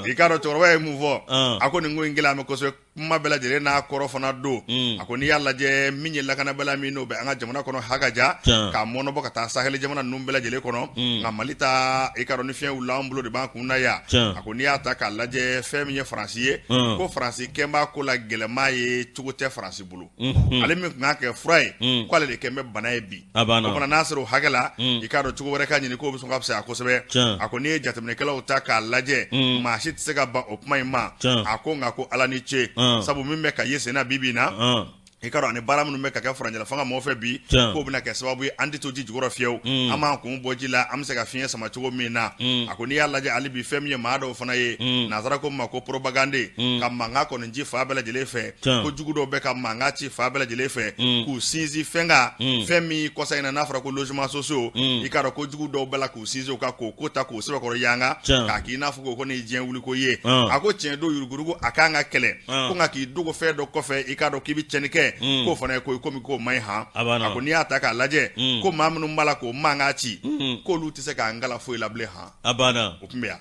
i k'a dɔn cɛkɔrɔba ye mun fɔ a ko nin ko in gɛlɛya bɛ kosɛbɛ kuma bɛɛ lajɛlen n'a kɔrɔ fana don a ko n'i y'a lajɛ min ye lakanabaliya min n'o bɛ an ka jamana kɔnɔ hakaja k'a mɔnɔbɔ ka taa sahel jamana ninnu bɛɛ lajɛlen kɔnɔ nka Mali ta i k'a dɔn ni fiɲɛ wulila an bolo de b'an kun na yan a ko n'i y'a ta k'a lajɛ fɛn min ye Faransi ye ko Faransi kɛn b'a ko la gɛlɛma ye cogo tɛ Faransi bolo ale min tun k'a kɛ fura ye k'ale de kɛn bɛ bana ye bi o fana n'a sera o hakɛ la i k'a dɔn cogo wɛrɛ ka ɲini k'o bɛ sɔn ka fisaya kosɛbɛ a ko n'i ye jateminɛkɛlaw ta k'a lajɛ maa si tɛ se ka ban o kuma in ma a ko nka ko Ala ni ce sabu min bɛ ka ye senna bi bi in na i k'a dɔn ani baara minnu bɛ ka kɛ furancɛla fanga mɔgɔw fɛ bi k'o bɛna kɛ sababu ye an tɛ to ji jukɔrɔ fiyewu an b'an kun bɔ ji la an bɛ se ka fiɲɛ sama cogo min na a ko n'i y'a lajɛ hali bi fɛn min ye maa dɔw fana ye nansara ko ma ko propagande ka mankan kɔni ci fan bɛɛ lajɛlen fɛ ko jugu dɔw bɛ ka mankan ci fan bɛɛ lajɛlen fɛ k'u sinsin fɛn kan fɛn min kɔsa in na n'a fɔra ko logements sociaux i k'a dɔn ko jugu dɔw bɛ la k'u sinsin o kan k'o ko ta k'o sɛbɛkɔrɔ yanga k'a k'i n'a fɔ ko ko nin ye diɲɛ wuli ko ye a ko tiɲɛ don yuruguyurugu a kan ka kɛlɛ ko nka k'i dogo fɛn dɔ kɔfɛ i k'a dɔn k'i bɛ tiɲɛni kɛ kɛ, k'o fana ye ko ye komi k'o man ɲi han. A ko n'i y'a ta k'a lajɛ, ko maa minnu b'a la k'o mankan ci, k'olu tɛ se k'an kalan foyi la bilen han. A banna. O tun bɛ yan.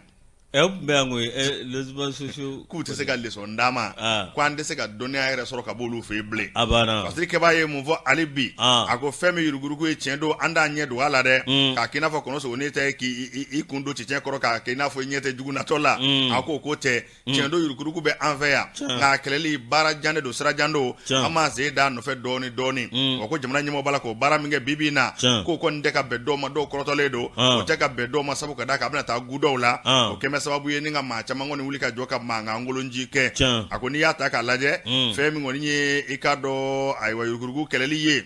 O tun bɛ yan koyi, logements sociaux. K'u tɛ se ka leçon d'an ma, ko an tɛ se ka dɔnniya yɛrɛ sɔrɔ ka b'olu fɛ yen bilen. A banna. Fasiri kɛbaa ye mun fɔ hali bi? A ko fɛn min yuruguyurugu ye, tiɲɛ don, an t'an ɲɛ dogo a la dɛ, k'a k'i n'a fɔ kɔnɔ sogonin tɛ k'i kun don cɛncɛn kɔrɔ k'a kɛ i n'a fɔ i ɲɛ tɛ jugu natɔ la. A ko k'o tɛ. Tiɲɛ don, yuruguyurugu bɛ an fɛ yan, nka a kɛlɛli baara jan de don, sira jan don, an b'an sen d'a nɔfɛ dɔɔni dɔɔni. Wa ko jamana ɲɛmɔgɔ b'a la k'o baara min kɛ bi bi in na, k'o kɔni tɛ ka bɛn dɔw ma, dɔw kɔrɔtɔlen don, o tɛ ka bɛn dɔw ma, sabu ka d'a kan a bɛna taa gu dɔw la. O kɛmɛ sababu ye ni ka maa caman kɔni wuli ka jɔ ka mankan kolonji kɛ. A ko n'i y'a ta k'a lajɛ, fɛn min kɔni ye i k'a dɔn, ayiwa, yuruguyurugu kɛlɛli ye,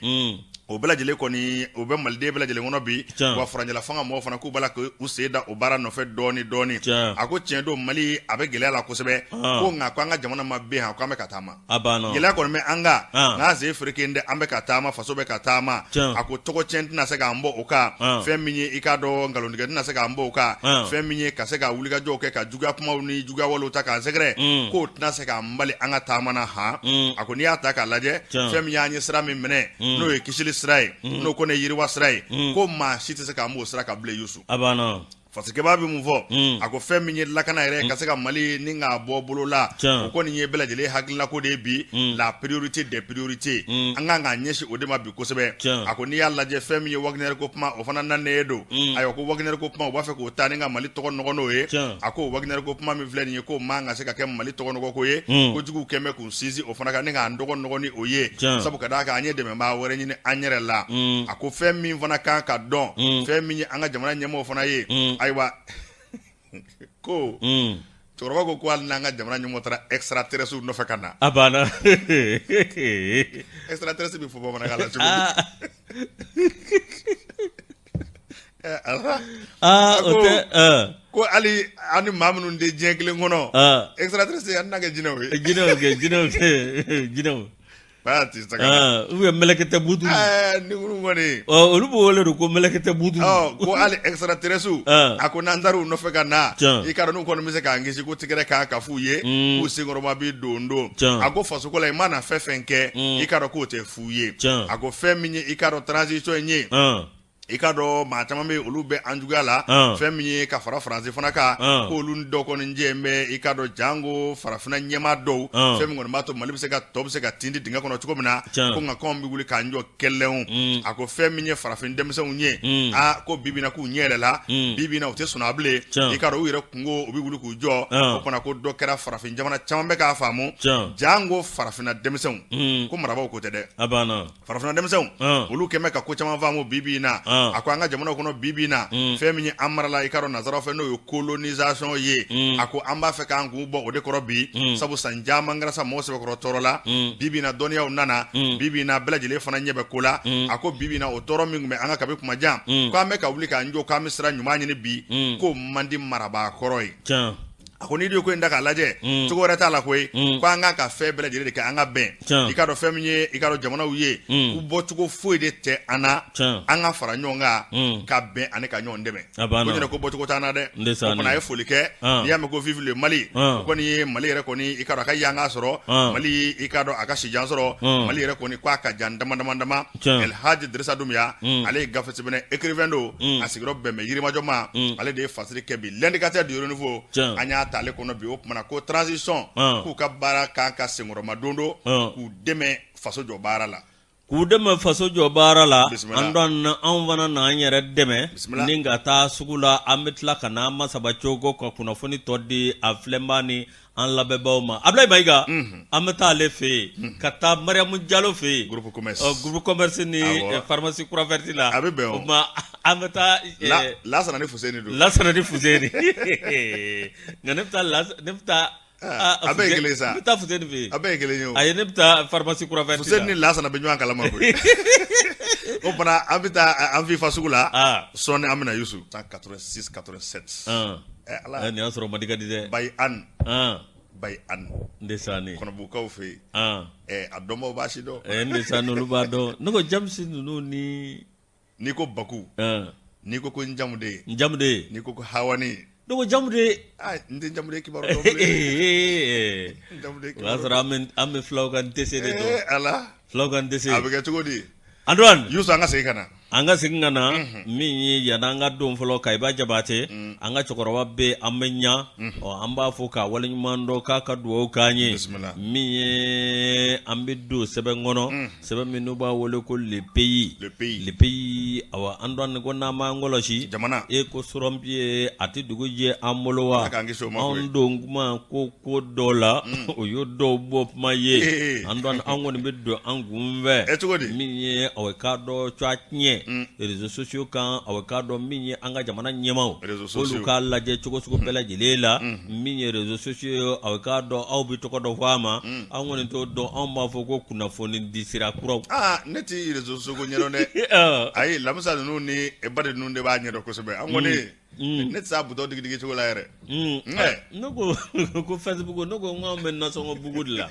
o bɛɛ lajɛlen kɔni o bɛ maliden bɛɛ lajɛlen kɔnɔ bi. Wa furancɛla fanga mɔgɔw fana k'u b'a la k'u sen da o baara nɔfɛ dɔɔni dɔɔni. A ko tiɲɛ don, Mali a bɛ gɛlɛya la kosɛbɛ, ko nka ko an ka jamana ma bin han, ko an bɛ ka taama. Gɛlɛya kɔni bɛ an kan, nka an sen fereken tɛ, an bɛ ka taama, faso bɛ ka taama. A ko tɔgɔ tiɲɛ tɛna se k'an bɔ o kan, fɛn min ye i k'a dɔn nkalontigɛ tɛna se k'an bɔ o kan, fɛn min ye ka se ka wulikajɔw kɛ ka juguya kumaw ni juguya walew ta k'an sɛgɛrɛ, k'o tɛna se k'an bali an ka taama na han. A ko n'i y'a ta k'a lajɛ, fɛn min y'an ye sira min minɛ, n'o ye kisili sira ye, n'o kɔni ye yiriwa sira ye, ko maa si tɛ se k'an b'o sira kan bilen. Yusu, a banna. Fasirikɛbaa bɛ mun fɔ? A ko fɛn min ye lakana yɛrɛ ka se ka Mali ni k'a bɔ bolo la, o kɔni ye bɛɛ lajɛlen hakilinako de ye bi, la priorité des priorités, an kan k'an ɲɛsin o de ma bi kosɛbɛ. A ko n'i y'a lajɛ, fɛn min ye Wagner ko kuma, o fana nanen don. Ayiwa, ko Wagner ko kuma, u b'a fɛ k'o ta ni ka Mali tɔgɔ nɔgɔ n'o ye. A ko Wagner ko kuma min filɛ nin ye, k'o man ka se ka kɛ Mali tɔgɔ nɔgɔ ko ye. Ko juguw kɛn bɛ k'u sinsin o fana kan ni k'an tɔgɔ nɔgɔ ni o ye, sabu ka d'a kan an ye dɛmɛbaa wɛrɛ ɲini an yɛrɛ la. A ko fɛn min fana kan ka dɔn, fɛn min ye an ka jamana ɲɛmɔgɔw fana ye, ayiwa, ko cɛkɔrɔba ko ko hali n'an ka jamana ɲɛmɔgɔ taara extraterrestre nɔfɛ ka na. A banna. Extraterrestre bɛ fɔ bamanankan la cogo di? O tɛ. Ko hali an ni maa minnu tɛ diɲɛ kelen kɔnɔ, extraterrestre, an n'a kɛ jinɛw ye. Jinɛw kɛ, jinɛw kɛ, jinɛw. U bɛ mɛlɛkɛtɛ budu ni kɔni. Olu b'o wele de ko mɛlɛkɛtɛ budu. Ko hali extraterrestre, a ko n'an taara u nɔfɛ ka na, i k'a dɔn n'u kɔni bɛ se k'an kisi, ko tigɛrɛ kan ka f'u ye, k'u senkɔrɔma bɛ don don. A ko fasoko la, i mana fɛn fɛn kɛ, i k'a dɔn k'o tɛ f'u ye. A ko fɛn min ye i k'a dɔn transition in ye, i k'a dɔn maa caman bɛ olu bɛ an juguya la, fɛn min ye ka fara Faransi fana kan, k'olu dɔ kɔni jɛ bɛ, i k'a dɔn jango farafinna ɲɛmaa dɔw, fɛn min kɔni b'a to Mali bɛ se ka tɔ bɛ se ka tindi dingɛ kɔnɔ cogo min na, ko nka k'anw bɛ wuli k'an jɔ kɛlɛw. A ko fɛn min ye farafin denmisɛnw ye, aa, ko bi bi in na k'u ɲɛ yɛlɛla, bi bi in na u tɛ sunɔgɔ bilen, i k'a dɔn u yɛrɛ kunko, u bɛ wuli k'u jɔ. O fana ko dɔ kɛra farafin jamana caman bɛ k'a faamu, jango farafinna denmisɛnw, ko marabaaw ko tɛ dɛ. A banna. Farafinna denmisɛnw, olu kɛn bɛ ka ko caman faamu bi bi in na. A ko an ka jamana kɔnɔ bi bi in na, fɛn min ye an marala, i k'a dɔn nansaraw fɛ, n'o ye colonisation ye, a ko an b'a fɛ k'an kun bɔ o de kɔrɔ bi, sabu san caman kɛra sa mɔgɔw sɛbɛkɔrɔ tɔɔrɔ la. Bi bi in na dɔnniyaw nana, bi bi in na bɛɛ lajɛlen fana ɲɛ bɛ ko la. A ko bi bi in na o tɔɔrɔ min tun bɛ an kan kabi kuma jan, k'an bɛ ka wuli k'an jɔ, k'an bɛ sira ɲuman ɲini bi, k'o man di marabaa kɔrɔ ye. A ko n'i ye ko in ta k'a lajɛ, cogo wɛrɛ t'a la koyi, ko an kan ka fɛn bɛɛ lajɛlen de kɛ an ka bɛn. I k'a dɔn fɛn min ye, i k'a dɔn jamanaw ye, k'u bɔcogo foyi de tɛ an na, an ka fara ɲɔgɔn kan ka bɛn ani ka ɲɔgɔn dɛmɛ. Ko ɲinɛ ko bɔcogo t'an na dɛ. O fana a ye foli kɛ. N'i y'a mɛn ko vive le Mali, o kɔni ye Mali yɛrɛ kɔni, i k'a dɔn a ka yanga sɔrɔ, Mali, i k'a dɔn a ka sijan sɔrɔ, Mali yɛrɛ kɔni ko a ka jan dama dama dama. El Hadji Drissa Doumbia, ale ye gafe sɛbɛnna, écrivain don, a sigiyɔrɔ bɛn bɛ Yirimajɔ ma. Ale de ye fasiri kɛ bi L'Indicateur du Renouveau. An y'a ta ale kɔnɔ bi. O tuma ko transition, k'u ka baara kan ka senkɔrɔma don don, k'u dɛmɛ faso jɔ baara la. K'u dɛmɛ faso jɔ baara la. An dɔn anw fana n'an yɛrɛ dɛmɛ ni ka taa sugu la. An bɛ tila ka n'an masaba cogo ka kunnafoni tɔ di a filɛbaa ni an lamɛnbaaw ma. Abulayi Mayiga, an bɛ taa ale fɛ yen, ka taa Mariyamu Jalo fɛ yen, groupe commerce, groupe commerce ni pharmacie Croix Verte la. A bɛ bɛn. O tuma an bɛ taa Lasana ni Fuseni don. Lasana ni Fuseni, nka ne bɛ taa ne bɛ taa A bɛɛ ye kelen sa. Ne bɛ taa Fuseni fɛ yen. A bɛɛ ye kelen ye o. Ayi, ne bɛ taa pharmacie Croix Verte. Fuseni ni Lasana bɛ ɲɔgɔn kalama koyi. O fana an bɛ taa an FIFA sugu la sɔɔni, an bɛ na Yusu 86 87. Ala, nin y'a sɔrɔ Mali ka di dɛ. Bayi an bayi an ndesan Kɔnɔbugukaw fɛ yen, a dɔnbaw b'a si dɔn. Ndesan, olu b'a dɔn. Ne ko Jamusi ninnu ni n'i ko Baku, n'i ko ko Njamude, Njamude, n'i ko ko Hawani. Ne ko jamu de n tɛ jamu de kibaru dɔn bilen. O y'a sɔrɔ an bɛ fulaw ka ntese de dɔn. Ala fulaw ka ntese. A bɛ kɛ cogo di? Antoine. Yusu an ka segin ka na. An ka segin ka na min ye yan'an ka don fɔlɔ Kayiba Jabate an ka cɛkɔrɔba bɛ an bɛ ɲa ɔ an b'a fo k'a waleɲuman dɔn k'a ka dugawu k'an ye min ye an bɛ don sɛbɛn kɔnɔ sɛbɛn min n'u b'a wele ko Le Pays Le Pays Le Pays awa Antoine ko n'an m'an kɔlɔsi jamana e ko sɔrɔnbiye a tɛ dugu jɛ an bolo wa anw don kuma ko ko dɔw la o y'o dɔw bɔ kuma ye Antoine an kɔni bɛ don an kun fɛ cogo di min ye aw k'a dɔn tɔgɔ tiɲɛ réseaux sociaux kan aw k'a dɔn min ye an ka jamana ɲɛmaaw olu k'a lajɛ cogo sugu bɛɛ lajɛlen la min ye réseaux sociaux ye aw k'a dɔn aw bɛ tɔgɔ dɔ fɔ a ma an kɔni t'o dɔn anw b'a fɔ ko kunnafoni di sira kuraw aa ne tɛ réseaux sociaux ko ɲɛdɔn dɛ ayi Lamisa ninnu ni ba ninnu de b'a ɲɛdɔn kosɛbɛ an kɔni ne tɛ se a bouton digidigi cogo la yɛrɛ ne ko ko Facebook ne ko n bɛ nasɔngɔ bugu de la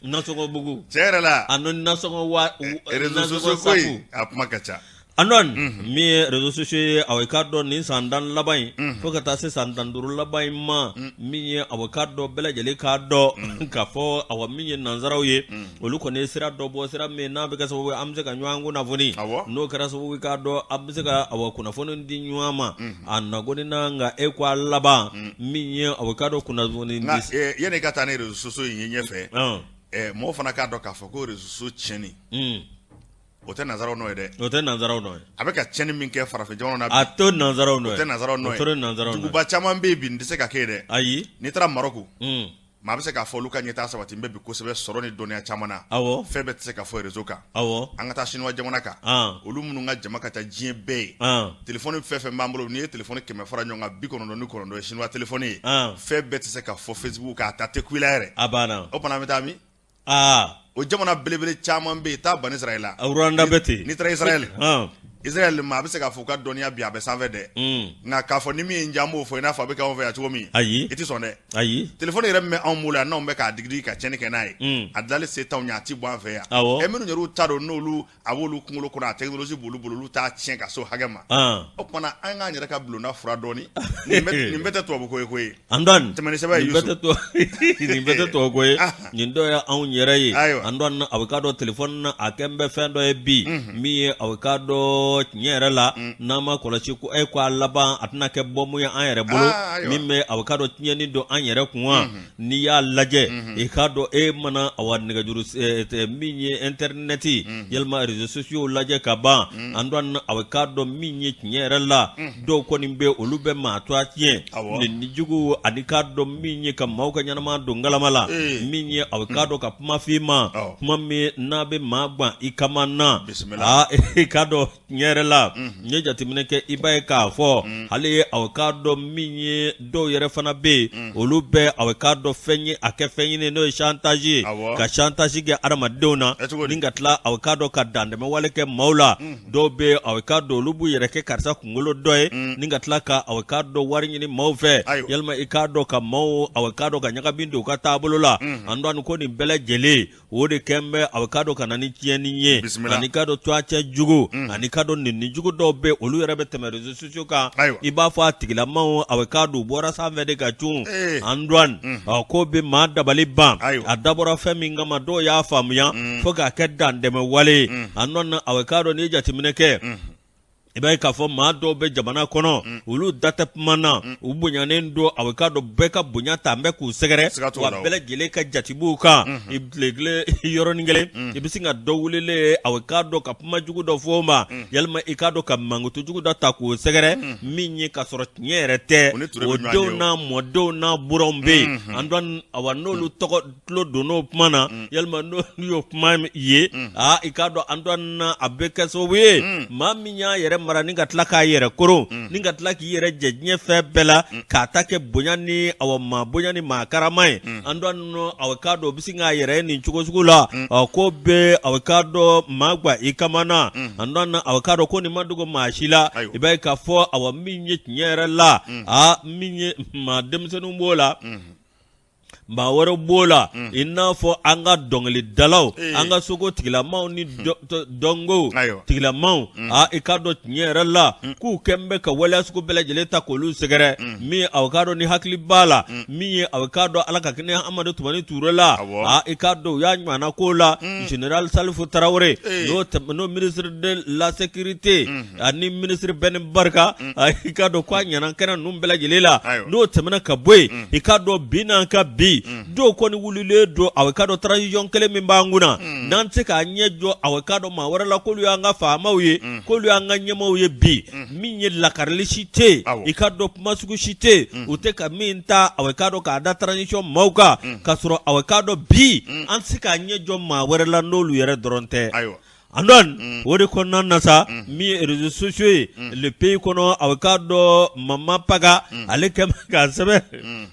nasɔngɔ bugu tiɲɛ yɛrɛ la a nasɔngɔ wa réseaux sociaux ko in a kuma ka ca Antoine min ye réseaux sociaux ye aw k'a dɔn nin san 10 laban in fo ka taa se san 15 laban in ma min ye aw k'a dɔn bɛɛ lajɛlen k'a dɔn k'a fɔ awa min ye nansaraw ye olu kɔni ye sira dɔ bɔ sira min n'a bɛ kɛ sababu ye an bɛ se ka ɲɔgɔn kunnafoni n'o kɛra sababu k'a dɔn an bɛ se ka awa kunnafoni di ɲɔgɔn ma a nagoni na nka e ko a laban min ye aw k'a dɔn kunnafoni di yanni i ka taa ni réseaux sociaux in ye ɲɛfɛ mɔgɔ fana k'a dɔn k'a fɔ ko réseaux sociaux tiɲɛni o tɛ nansaraw nɔ ye dɛ o tɛ nansaraw nɔ ye a bɛ ka tiɲɛni min kɛ farafin jamana na a t'o nansaraw nɔ ye o tɛ nansaraw nɔ ye o tɛ nansaraw nɔ ye duguba caman bɛ yen bi nin tɛ se ka kɛ yen dɛ ayi n'i taara Marɔku maa bɛ se k'a fɔ olu ka ɲɛtaa sabati bɛ bi kosɛbɛ sɔrɔ ni dɔnniya caman na awɔ fɛn bɛɛ tɛ se ka fɔ réseau kan awɔ an ka taa Siniwa jamana kan olu minnu ka jama ka ca diɲɛ bɛɛ ye telefɔni fɛn fɛn b'an bolo n'i ye telefɔni 100 fara ɲɔgɔn kan 99 ye Siniwa telefɔni ye fɛn bɛɛ tɛ se ka fɔ Facebook kan a ta tɛ ku i la yɛrɛ a banna o tuma an bɛ taa min aa o jamana belebele caman bɛ yen taa bani Israël la Rwanda bɛ ten n'i taara Israël Israël maa bɛ se k'a fɔ u ka dɔnniya bi a bɛ sanfɛ dɛ nka k'a fɔ ni min ye n diya n b'o fɔ i n'a fɔ a bɛ kɛ anw fɛ yan cogo min ayi i tɛ sɔn dɛ ayi telefɔni yɛrɛ min bɛ anw bolo yan n'anw bɛ k'a digidigi ka tiɲɛni kɛ n'a ye a dilali se t'anw ye a tɛ bɔ an fɛ yan awɔ ɛ minnu yɛrɛw ta don n'olu a b'olu kunkolo kɔnɔ a technologie b'olu bolo olu t'a tiɲɛ ka s'o hakɛ ma o tuma na an k'an yɛrɛ ka bulonda fura dɔɔni nin bɛɛ tɛ tubabu ko ye koyi Antoine tɛmɛ ni sɛbɛn ye Yusu nin bɛɛ tɛ tubabu ko ye nin dɔ ye anw yɛrɛ ye Antoine a bɛ k'a dɔn telefɔni na a kɛn bɛ fɛn dɔ ye bi min ye a bɛ k'a dɔn tiɲɛ yɛrɛ la n'an ma kɔlɔsi ko e ko a laban a tɛna kɛ bɔnbu ye an yɛrɛ bolo min bɛ a bɛ k'a dɔn tiɲɛni don an yɛrɛ kun wa n'i y'a lajɛ i k'a dɔn e mana awa nɛgɛjuru min ye intɛrinɛti yalima réseaux sociaux lajɛ ka ban Antoine a bɛ k'a dɔn min ye tiɲɛ yɛrɛ la dɔw kɔni bɛ olu bɛ maa tɔgɔ tiɲɛ ni jugu ani k'a dɔn min ye ka maaw ka ɲɛnama don galama la min ye a bɛ k'a dɔn ka kuma f'i ma kuma min n'a bɛ maa gan i kama na aa i k'a dɔn tiɲɛ yɛrɛ la n ye jateminɛ kɛ i b'a ye k'a fɔ hali ye a k'a dɔn min ye dɔw yɛrɛ fana bɛ yen olu bɛ a k'a dɔn fɛn ye a kɛ fɛn ɲini n'o ye chantage ye ka chantage kɛ adamadenw na ni ka tila a k'a dɔn ka dantɛmɛ wale kɛ maaw la dɔw bɛ a k'a dɔn olu b'u yɛrɛ kɛ karisa kunkolo dɔ ye ni ka tila ka a k'a dɔn wari ɲini maaw fɛ yalima i k'a dɔn ka maaw a k'a dɔn ka ɲagami don u ka taabolo la Antoine ko nin bɛɛ lajɛlen o de kɛn bɛ a k'a dɔn ka na ni tiɲɛni ye ani k'a dɔn tɔgɔcɛn jugu ani k'a dɔn nɛni jugu dɔw bɛ olu yɛrɛ bɛ tɛmɛ réseaux sociaux kan i b'a fɔ a tigilamaw a k'a dɔn u bɔra sanfɛ de ka cun Antoine ko bɛ maa dabali ban a dabɔra fɛn min kama dɔw y'a faamuya fo k'a kɛ dantɛmɛ wale ye Antoine a k'a dɔn n'i ye jateminɛ kɛ i b'a ye k'a fɔ maa dɔw bɛ jamana kɔnɔ olu da tɛ kuma na u bonyanen don a k'a dɔn bɛɛ ka bonya ta bɛ k'u sɛgɛrɛ wa bɛɛ lajɛlen ka jate b'u kan i tile kelen yɔrɔnin kelen i bɛ sin ka dɔ welelen ye a k'a dɔn ka kuma jugu dɔ fɔ o ma yalima i k'a dɔn ka mankutu jugu dɔ ta k'o sɛgɛrɛ min ye k'a sɔrɔ tiɲɛ yɛrɛ tɛ o denw n'a mɔdenw n'a buranw bɛ yen Antoine awa n'olu tɔgɔ tulo donn'o kuma na yalima n'u y'o kuma ye aa i k'a dɔn Antoine na a bɛ kɛ sababu ye maa min y'a yɛrɛ mara ni ka tila k'a yɛrɛ koron ni ka tila k'i yɛrɛ jɛ diɲɛ fɛn bɛɛ la k'a ta kɛ bonya ni awa maa bonya ni maa karama ye Antoine awa k'a dɔn o bɛ sin k'a yɛrɛ ye nin cogo sugu la ɔ ko bɛ awa k'a dɔn maa gwan i kama na Antoine awa k'a dɔn ko nin ma dogo maa si la i b'a ye k'a fɔ awa min ye tiɲɛ yɛrɛ la aa min ye maa denmisɛnninw b'o la. Maa wɛrɛ b'o la i n'a fɔ an ka dɔnkilidalaw an ka seko tigilamaw ni dɔnko tigilamaw aa i k'a dɔn tiɲɛ yɛrɛ la k'u kɛlen bɛ ka waleya sugu bɛɛ lajɛlen ta k'olu sɛgɛrɛ min aw k'a dɔn ni hakili b'a la min ye aw k'a dɔn Ala ka hinɛ Amadu Tumani Ture la aa i k'a dɔn u y'a ɲɔgɔnna k'o la général Salifu Tarawele n'o ministre de la sécurité ani ministre Bɛni Barika i k'a dɔn k'a ɲɛna kɛnɛ ninnu bɛɛ lajɛlen la n'o tɛmɛna ka bɔ yen i k'a dɔn bi n'an ka bi dɔw kɔni wulilen don aw k'a dɔn transition kelen min b'an kunna n'an tɛ se k'a ɲɛ jɔ aw k'a dɔn maa wɛrɛ la k'olu y'an ka faamaw ye k'olu y'an ka ɲɛmaaw ye bi min ye lakarili si tɛ yen i k'a dɔn kuma sugu si tɛ yen u tɛ ka min ta aw k'a dɔn k'a da transition maaw kan k'a sɔrɔ aw k'a dɔn bi an tɛ se k'a ɲɛ jɔ maa wɛrɛ la n'olu yɛrɛ dɔrɔn tɛ. Antoine o de kɔnɔna na sa min ye réseaux sociaux ye Le Pays kɔnɔ aw k'a dɔn Mama Paga ale kɛ k'a sɛbɛn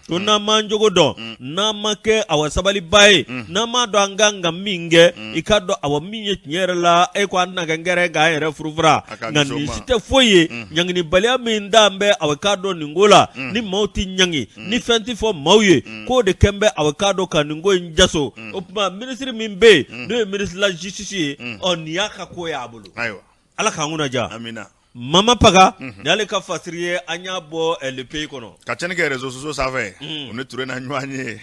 ko n'an m'an jogo dɔn n'an ma kɛ awa sabaliba ye n'an m'a dɔn an kan ka min kɛ i k'a dɔn awa min ye tiɲɛ yɛrɛ la e ko an tɛna kɛ ngɛrɛ k'an yɛrɛ furufura nka nin si tɛ foyi ye ɲangilibaliya min dalen bɛ aw k'a dɔn nin ko la ni maaw tɛ ɲangi ni fɛn tɛ fɔ maaw ye k'o de kɛlen bɛ aw k'a dɔn ka nin ko in jaso o tuma minisiri min bɛ yen n'o ye ministre de la justice ye ɔ nin y'a ka ko y'a bolo ayiwa Ala k'an kunna diya amina Mama Paga nin y'ale ka fasiri ye an y'a bɔ Le Pays kɔnɔ ka tiɲɛni kɛ réseaux sociaux sanfɛ u ni Ture na ɲɔgɔn ye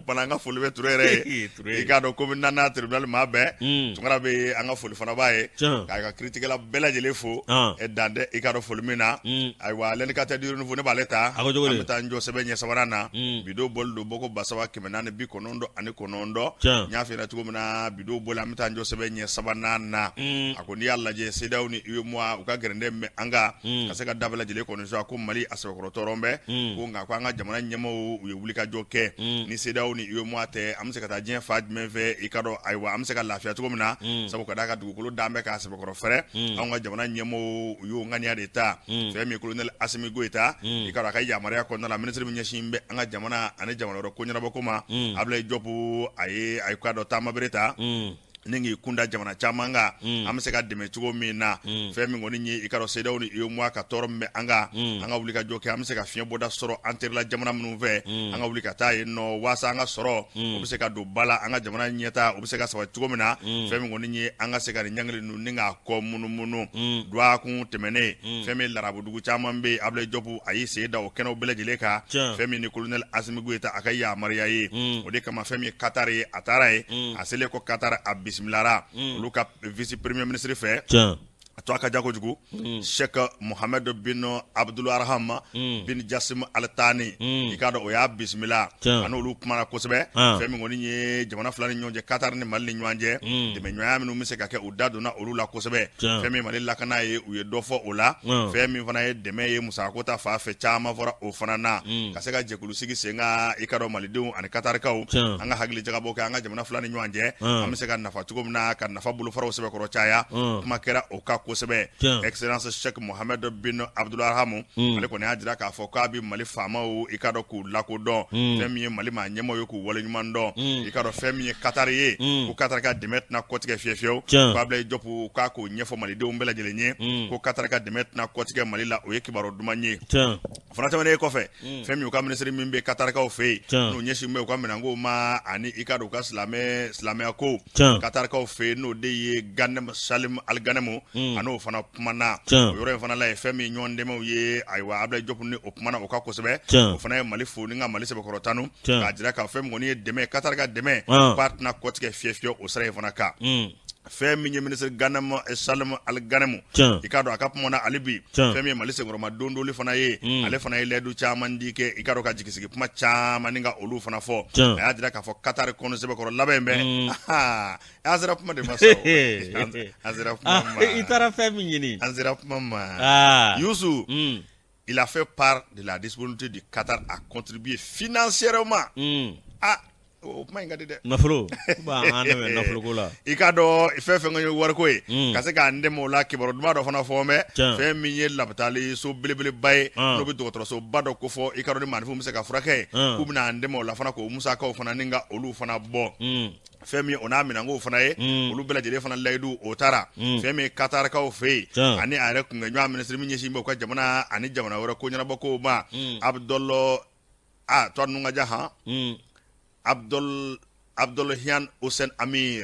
bana an ka foli bɛ Ture yɛrɛ ye i k'a dɔn commune naaninan tribunal maa bɛɛ Tunkara bɛ an ka foli fana b'a ye k'a ka kiritigɛla bɛɛ lajɛlen fo dan tɛ i k'a dɔn foli min na ayiwa l'indicateur du renouveau ne b'ale ta an bɛ taa n jɔ sɛbɛn ɲɛ sabanan na bi don bɔli don bɔko 3499 n y'a f'i ɲɛna cogo min na bi don bɔli an bɛ taa n jɔ sɛbɛn ɲɛ sabanan na a ko n'i y'a lajɛ CEDEAO ni UEMOA u ka gɛrɛndɛ min bɛ an kan ka se ka da bɛɛ lajɛlen kɔni sɔrɔ a ko Mali a sɛbɛkɔrɔ tɔɔrɔ bɛ ko nka ko an ka jamana ɲɛmaaw u ye wulikajɔ kɛ ni CEDEAO ni UEMOA tɛ an bɛ se ka taa diɲɛ fan jumɛn fɛ i k'a dɔn ayiwa an bɛ se ka lafiya cogo min na sabu ka d'a kan dugukolo dan bɛ k'a sɛbɛkɔrɔ fɛrɛ anw ka jamana ɲɛmaaw u y'o ŋaniya de ta fɛn min ye colonel Asimi Goyita i k'a dɔn a ka yamaruya kɔnɔna la minisiri min ɲɛsin bɛ an ka jamana ani jamana wɛrɛ ko ɲɛnabɔko ma Abulayi Jɔpu a ye a k'a dɔn taamabere ta ni k'i kunda jamana caman kan an bɛ se ka dɛmɛ cogo min na fɛn min kɔni ye i k'a dɔn CEDEAO ni UEMOA ka tɔɔrɔ min bɛ an kan an ka wuli ka jɔ kɛ an bɛ se ka fiɲɛ bɔda sɔrɔ an terila jamana minnu fɛ an ka wuli ka taa yen nɔ waasa an ka sɔrɔ o bɛ se ka don ba la an ka jamana ɲɛtaa o bɛ se ka sabati cogo min na fɛn min kɔni ye an ka se ka nin ɲangili ninnu ni k'a kɔ munumunu dɔgɔkun tɛmɛnen fɛn min larabudugu caman bɛ yen Abulayi Jɔpu a y'i sen da o kɛnɛw bɛɛ lajɛlen kan fɛn min ni colonel Asimi Goyita a ka yamaruya ye o de kama fɛn min ye Qatar ye a taara yen a selen kɔ Qatar a bisimilara olu ka vice premier ministre fɛ a to a ka ja kojugu Sheikh Mohammed bin Abdulrahman bin Jassim Al Thani i k'a dɔn o y'a bisimila a n'olu kumana kosɛbɛ fɛn min kɔni ye jamana fila ni ɲɔgɔn cɛ Qatar ni Mali ni ɲɔgɔn cɛ dɛmɛɲɔgɔnya minnu bɛ se ka kɛ u da donna olu la kosɛbɛ fɛn min Mali lakana ye u ye dɔ fɔ o la fɛn min fana ye dɛmɛ ye musakako ta fan fɛ caman fɔra o fana na ka se ka jɛkulu sigi sen kan i k'a dɔn Malidenw ani Katarikaw an ka hakili jagabɔ kɛ an ka jamana fila ni ɲɔgɔn cɛ an bɛ se ka nafa cogo min na ka nafa bolofaraw sɛbɛkɔrɔ caya kuma kɛra o kan kosɛbɛ excellence Sheikh Mohammed bin Abdulrahman ale kɔni y'a jira k'a fɔ k'a bɛ Mali faamaw i k'a dɔn k'u lakodɔn fɛn min ye Mali maa ɲɛmaaw ye k'u waleɲuman dɔn i k'a dɔn fɛn min ye Qatar ye ko Qatar ka dɛmɛ tɛna kɔtigɛ fiye fiyewu ko Abulayi Jɔpu k'a k'o ɲɛfɔ Malidenw bɛɛ lajɛlen ye ko Qatar ka dɛmɛ tɛna kɔtigɛ Mali la o ye kibaru duman ye fana tɛmɛnen kɔfɛ fɛn min u ka minisiri min bɛ Katarikaw fɛ yen n'o ɲɛsin bɛ u ka minɛnko ma ani i k'a dɔn u ka silamɛya ko Katarikaw fɛ yen n'o de ye Ganem Salim Al Ganem a n'o fana kumana o yɔrɔ in fana la ye fɛn min ɲɔgɔn dɛmɛw ye ayiwa Abulayi Jɔpu ni o kumana o kan kosɛbɛ o fana ye Mali fo ni ka Mali sɛbɛkɔrɔ tanu k'a jira k'a fɛn min kɔni ye dɛmɛ Katari ka dɛmɛ k'a tɛna kɔtigɛ fiye fiyewu o sira in fana kan. Fɛn min ye minisiri Ganem Salim Al Ganem i k'a dɔn a ka kuma na hali bi fɛn min ye Mali senkɔrɔma dondoli fana ye ale fana ye layidu caman di kɛ i k'a dɔn ka jigisigi kuma caman ni ka olu fana fɔ a y'a jira k'a fɔ Katari kɔni sɛbɛkɔrɔ labɛn bɛ an sera kuma de ma sa an sera kuma ma i taara fɛn min ɲini an sera kuma ma Yusu il a fait part de la disponibilité du Qatar à contribuer financièrement ah o kuma in ka di dɛ nafolo an dɛmɛ nafolo ko la i k'a dɔn fɛn fɛn ye wariko ye ka se k'an dɛmɛ o la kibaru duman dɔ fana fɔ bɛ fɛn min ye labitali so belebeleba ye n'o bɛ dɔgɔtɔrɔsoba dɔ kofɔ i k'a dɔn ni maaninfinw bɛ se ka furakɛ k'u bɛna an dɛmɛ o la fana k'o musakaw fana ni ka olu fana bɔ fɛn min o n'a minɛnkow fana ye olu bɛɛ lajɛlen fana layidu o taara fɛn min ye Katarikaw fɛ yen ani a yɛrɛ kunɲɔgɔn minisiri min ɲɛsin bɛ u ka jamana ani jamana wɛrɛ ko ɲɛnabɔkow ma Abdul a tɔgɔ ninnu ka jan han. Abdolhian Hossein Amir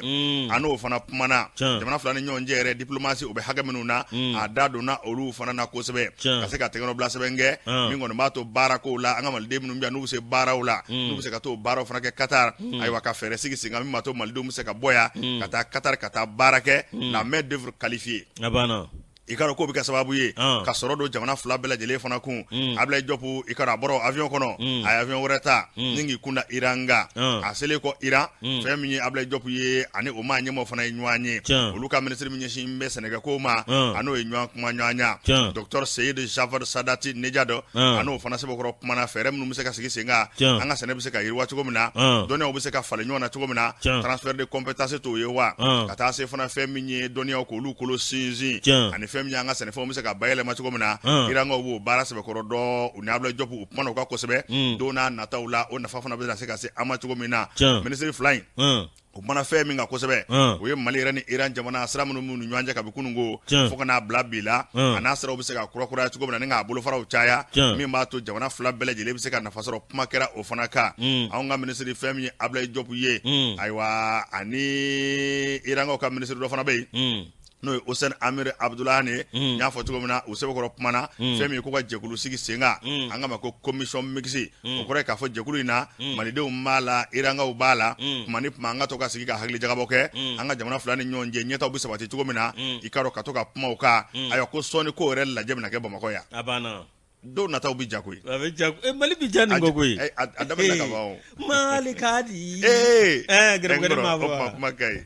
a n'o fana kumana jamana fila ni ɲɔgɔn cɛ yɛrɛ diplomatie o bɛ hakɛ minnu na a da donna olu fana na kosɛbɛ ka se ka tɛgɛnɔbila sɛbɛn kɛ min kɔni b'a to baarakow la an ka maliden minnu bɛ yan n'u bɛ se baaraw la n'u bɛ se ka t'o baaraw fana kɛ Qatar ayiwa ka fɛɛrɛ sigi sen kan min b'a to malidenw bɛ se ka bɔ yan ka taa Qatar ka taa baara kɛ la main d'œuvre qualifiée a banna i ka dɔn k'o bɛ kɛ sababu ye ka sɔrɔ don jamana fila bɛɛ lajɛlen fana kun Ablaye Diop i ka dɔn a bɔra avion kɔnɔ a ye avion wɛrɛ ta ni k'i kun da Iran kan a selen kɔ Iran fɛn min ye Ablaye Diop ye ani o maa ɲɛmɔgɔ fana ye ɲɔgɔn ye olu ka minisiri min ɲɛsin bɛ sɛnɛkɛko ma a n'o ye ɲɔgɔn kuma ɲɔgɔnya docteur Seyid Javad Sadati Nejad a n'o fana sɛbɛkɔrɔ kumana fɛɛrɛ minnu bɛ se ka sigi sen kan an ka sɛnɛ bɛ se ka yiriwa cogo min na dɔnniyaw bɛ se ka falen ɲɔgɔn na cogo min na transfert de compétence t'o ye wa ka taa se fana fɛn min ye dɔnniyaw k'olu kolo sinsin ani fɛn min y'an ka sɛnɛfɛnw bɛ se ka bayɛlɛma cogo min na Irankaw b'o baara sɛbɛkɔrɔ dɔn u ni Ablaye Diop u kumana o kan kosɛbɛ don n'a nataw la o nafa fana bɛ se ka se an ma cogo min na minisiri fila in u kumana fɛn min kan kosɛbɛ o ye Mali yɛrɛ ni Iran jamana sira minnu b'u ni ɲɔgɔn cɛ kabi kunun ko fo ka n'a bila bi la a n'a siraw bɛ se ka kurakuraya cogo min na ni k'a bolofaraw caya min b'a to jamana fila bɛɛ lajɛlen bɛ se ka nafa sɔrɔ kuma kɛra o fana kan anw ka minisiri fɛn min ye Ablaye Diop ye ayiwa ani Irankaw ka minisiri dɔ fana bɛ yen n'o ye Hossein Amir Abdollahian ye n y'a fɔ cogo min na u sɛbɛkɔrɔ kumana fɛn min ye ko ka jɛkulu sigi sen kan an k'a ma ko commission mixte o kɔrɔ ye k'a fɔ jɛkulu in na malidenw b'a la Irankaw b'a la tuma ni tuma an ka to ka sigi ka hakili jagabɔ kɛ an ka jamana fila ni ɲɔgɔn cɛ ɲɛtaaw bɛ sabati cogo min na i k'a dɔn ka to ka kuma o kan ayiwa ko sɔɔni ko yɛrɛ lajɛ bɛna kɛ Bamakɔ yan a banna don nataw bɛ ja koyi a bɛ ja eh, Mali bɛ ja nin kɔ koyi a daminɛ ka ban o Mali ka di ee ɛɛ gɛrɛgɛrɛ ma fɔ o kuma ka ɲi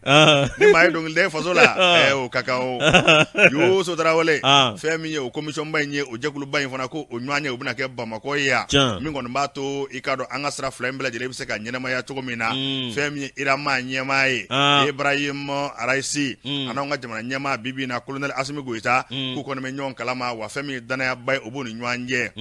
ni maa ye dɔnkili da faso la ɛɛ o ka kan o Yusu Tarawele fɛn min ye o commission ba in ye o jɛkuluba in fana ko o ɲɔgɔn ye o bɛna kɛ Bamakɔ ye yan min kɔni b'a to i k'a dɔn an ka sira fila in bɛɛ lajɛlen bɛ se ka ɲɛnamaya cogo min na fɛn min ye Iran maa ɲɛmaa ye Ibrahim Raisi an'anw ka jamana ɲɛmaa bi bi in na colonel Asimi Goyita k'u kɔni bɛ ɲɔgɔn kalama wa fɛn min ye dannayaba ye o b'u ni ɲɔgɔn cɛ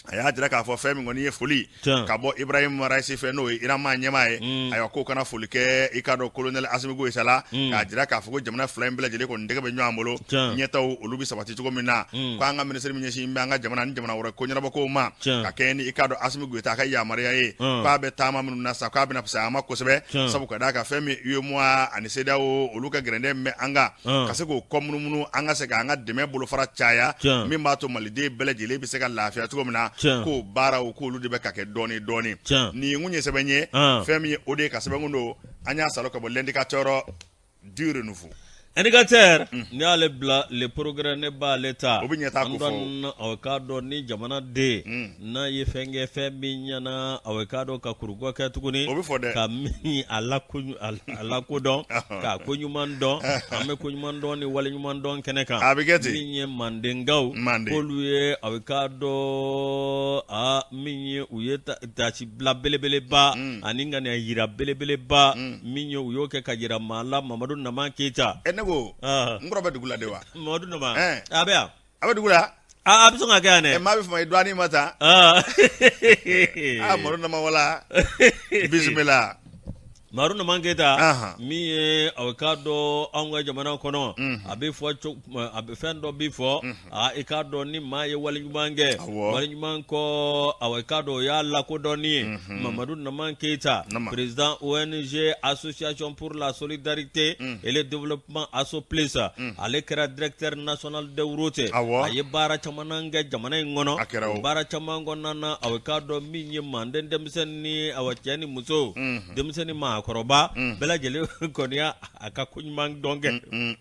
a y'a jira k'a fɔ fɛn min kɔni ye foli ka bɔ Ibrahim Raisi fɛ n'o ye Iran maa ɲɛmaa ye ayiwa k'o kana foli kɛ i k'a dɔn colonel Asimi Goyita la k'a jira k'a fɔ ko jamana fila in bɛɛ lajɛlen kɔni tɛgɛ bɛ ɲɔgɔn bolo ɲɛtaaw olu bɛ sabati cogo min na ko an ka minisiri min ɲɛsin bɛ an ka jamana ni jamana wɛrɛ ko ɲɛnabɔkow ma ka kɛɲɛ ni i k'a dɔn Asimi Goyita ka yamaruya ye k'a bɛ taama minnu na sa k'a bɛna fisaya an ma kosɛbɛ sabu ka d'a kan fɛn min UEMOA ani CEDEAO olu ka gɛrɛntɛ min bɛ an kan ka se k'o kɔ munumunu an ka se k'an ka dɛmɛ bolofara caya min b'a to maliden bɛɛ lajɛlen bɛ se ka lafiya cogo min na k'o baaraw k'olu de bɛ ka kɛ dɔɔni dɔɔni nin kun ye sɛbɛn ye fɛn min ye o de ye ka sɛbɛnkun don an y'a sɔrɔ ka bɔ L'Indicateur du Renouveau Indicateur n'i y'ale bila Le Progrès ne b'ale ta o bɛ ɲɛtaa ko fɔ aw k'a dɔn ni jamana den n'a ye fɛn kɛ fɛn min ɲɛna aw k'a dɔn ka kurukɔ kɛ tuguni o bɛ fɔ dɛ ka min a lakodɔn k'a ko ɲuman dɔn an bɛ ko ɲuman dɔn ni wale ɲuman dɔn kɛnɛ kan a bɛ kɛ ten min ye mandenkaw k'olu ye aw k'a dɔn a min ye u ye taasibila belebeleba ani ŋaniya yira belebeleba min ye u y'o kɛ ka jira maa la Mamadu Nama Keyita ne ko n kɔrɔ bɛ dugu la de wa Mamadu Nama a bɛ yan a bɛ dugu la a bɛ sɔn ka kɛ yan dɛ maa bɛ fama i dɔɔnin ma taa aa Mamadu Nama wala bisimila Mamadu Nama Keyita min ye aw k'a dɔn anw ka jamana kɔnɔ a bɛ fɔ a bɛ fɛn dɔ bɛ fɔ aa i k'a dɔn ni maa ye wale ɲuman kɛ wale ɲuman kɔ aw k'a dɔn o y'a lakodɔnni ye Mamadu Nama Keyita président ONG Association pour la solidarité et le développement Assoplus ale kɛra directeur national des routes a ye baara caman kɛ jamana in kɔnɔ a baara caman kɔnɔna na aw k'a dɔn min ye manden denmisɛnnin ni awa cɛ ni muso denmisɛnnin maakɔrɔba bɛɛ lajɛlen kɔni y'a ka ko ɲuman dɔn kɛ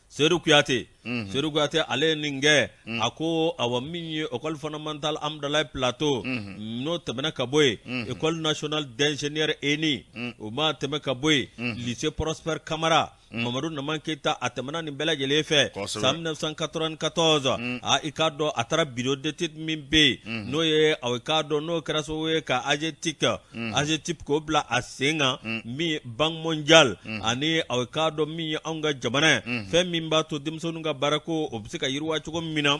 Seyidu Kuyate Seyidu Kuyate ale ye nin kɛ a ko awa min ye école fondamentale Amudalayi Plateau n'o tɛmɛna ka bɔ yen école nationale d'ingénieur ENI o ma tɛmɛ ka bɔ yen lycée Prosper Kamara Mamadu Nama Keyita a tɛmɛna nin bɛɛ lajɛlen fɛ san 1994 aa i k'a dɔn a taara bureau d'étude min bɛ yen n'o ye aw k'a dɔn n'o kɛra sababu ye ka AGETIC AGETIP k'o bila a sen kan min Banque mondiale ani aw k'a dɔn min ye anw ka jamana ye fɛn min b'a to denmisɛnninw ka baarako o bɛ se ka yiriwa cogo min na.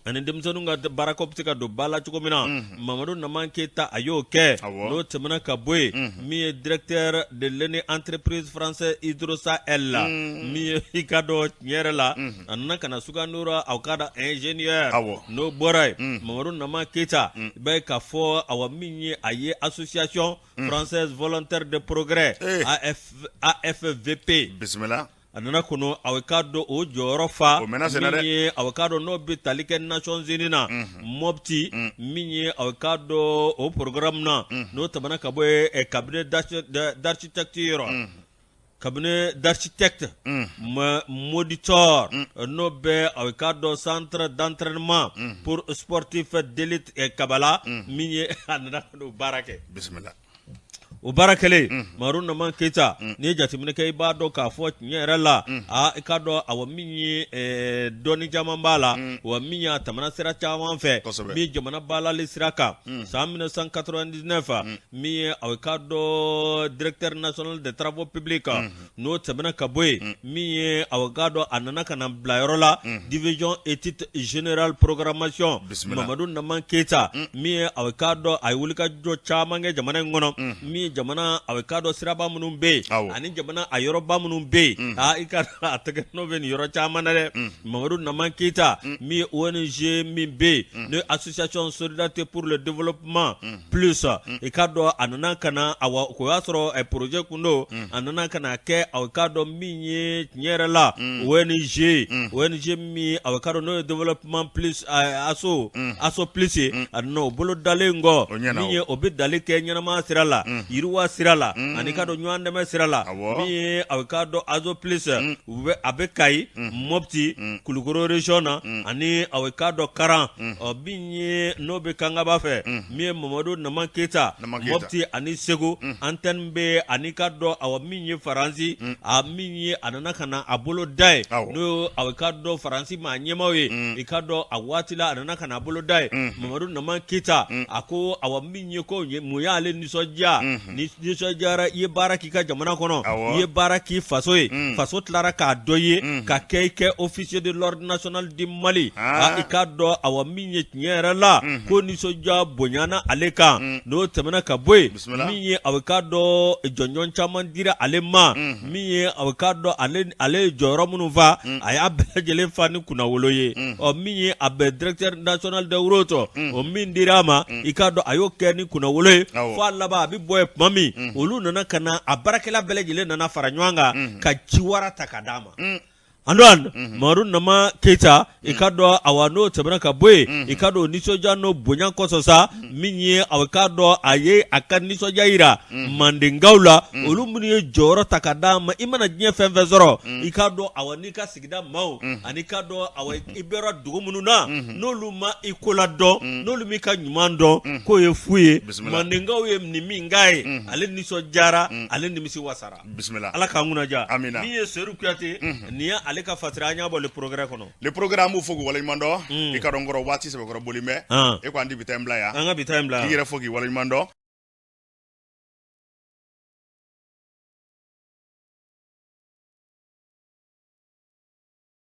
Ani denmisɛnninw ka baarako bɛ se ka don ba la cogo min na, Mamadu Naman Keyita a y'o kɛ, n'o tɛmɛna ka bɔ yen, min ye directeur de l'ENI entreprise française Hydrosahel la, min ye i ka dɔn tiɲɛ yɛrɛ la, a nana ka na sugandira aw ka dɔn ingénieur, n'o bɔra yen, Mamadu Naman Keyita, i b'a ye k'a fɔ awa min ye a ye association française volontaire de progrès AFVP, bisimila. A nana kɔnɔ a k'a dɔn o jɔyɔrɔ fa min ye a k'a dɔn n'o bɛ tali kɛ Nations Unies na Mopti min ye a k'a dɔn o programme na n'o tɛmɛna ka bɔ yen cabinet d'architecture cabinet d'architecte Mauditor n'o bɛ a k'a dɔn centre d'entraînement pour sportifs d'élite Kabala min ye a nana o baara kɛ bisimila. O baara kɛlen Mamadu Naman Keyita n'i ye jateminɛ kɛ i b'a dɔn k'a fɔ tiɲɛ yɛrɛ la aa i k'a dɔn awa min ye dɔnni caman b'a la wa min ye a tɛmɛna sira caman fɛ min jamana balali sira kan san 1999 min ye a k'a dɔn directeur national des travaux publics n'o tɛmɛna ka bɔ yen min ye a k'a dɔn a nana ka na bila yɔrɔ la division étude générale programmation Mamadu Naman Keyita min ye a k'a dɔn a ye wulikajɔ caman kɛ jamana in kɔnɔ min ye jamana a k'a dɔn siraba minnu bɛ yen ani jamana a yɔrɔba minnu bɛ yen i ka a tɛgɛ nɔ bɛ nin yɔrɔ caman na dɛ Mamadu Naman Keyita min ye ONG min bɛ yen n'o ye association solidarité pour le développement plus i k'a dɔn a nana ka na awa o y'a sɔrɔ projet kun don a nana ka na kɛ a k'a dɔn min ye tiɲɛ yɛrɛ la ONG ONG min a k'a dɔn n'o ye développement plus asso asso plus ye a nana o bolo dalen kɔ min ye o bɛ dali kɛ ɲɛnamaya sira la yiriwa sira la ani k'a dɔn ɲɔgɔn dɛmɛ sira la min ye a k'a dɔn asso plus u bɛ a bɛ Kayi Mopti Kulukoro région na ani a k'a dɔn Karan ɔ min ye n'o bɛ Kangaba fɛ min ye Mamadu Naman Keyita Mopti ani Segu antenne bɛ ani k'a dɔn awa min ye Faransi a min ye a nana ka na a bolo da yen n'o a k'a dɔn Faransi maa ɲɛmaaw ye i k'a dɔn a waati la a nana ka na a bolo da yen Mamadu Naman Keyita a ko awa min ye ko mun y'ale nisɔndiya ni nisɔndiyara i ye baara k'i ka jamana kɔnɔ i ye baara k'i faso ye faso tilara k'a dɔn i ye ka kɛ i kɛ officier de l'ordre national du Mali i k'a dɔn awa min ye tiɲɛ yɛrɛ la ko nisɔndiya bonyana ale kan n'o tɛmɛna ka bɔ yen min ye a k'a dɔn jɔnjɔn caman dira ale ma min ye a k'a dɔn ale ye jɔyɔrɔ minnu fa a y'a bɛɛ lajɛlen fa ni kunnawolo ye ɔ min ye a bɛ directeur national des routes o min dira a ma i k'a dɔn a y'o kɛ ni kunnawolo ye fo a laban a bɛ bɔ yen tuma min olu nana ka na a baarakɛla bɛɛ lajɛlen nana fara ɲɔgɔn kan ka ciwara ta ka d'a ma Antoine Mamadu Nama Keyita i k'a dɔn awa n'o tɛmɛna ka bɔ yen i k'a dɔn nisɔndiya n'o bonya kɔsɔn sa min ye a k'a dɔn a ye a ka nisɔndiya jira mandenkaw la olu minnu ye jɔyɔrɔ ta ka d'a ma i mana diɲɛ fɛn fɛn sɔrɔ i k'a dɔn awa n'i ka sigida maaw ani k'a dɔn awa i bɔra dugu minnu na n'olu ma i ko ladɔn n'olu m'i ka ɲuman dɔn k'o ye fu ye mandenkaw ye nin min k'a ye ale nisɔndiyara ale nimisi wasara bisimila ala k'an kunnaja amina min ye Seyidu Kuyate nin ye ale ka fasiri an y'a bɔ Le Progrès kɔnɔ Le Progrès an b'u fo k'u waleɲuman dɔn i ka dɔn kɔrɔ waati sɛbɛkɔrɔ boli bɛ e ko an tɛ bi ta in bila yan an ka bi ta in bila k'i yɛrɛ fo k'i waleɲuman dɔn.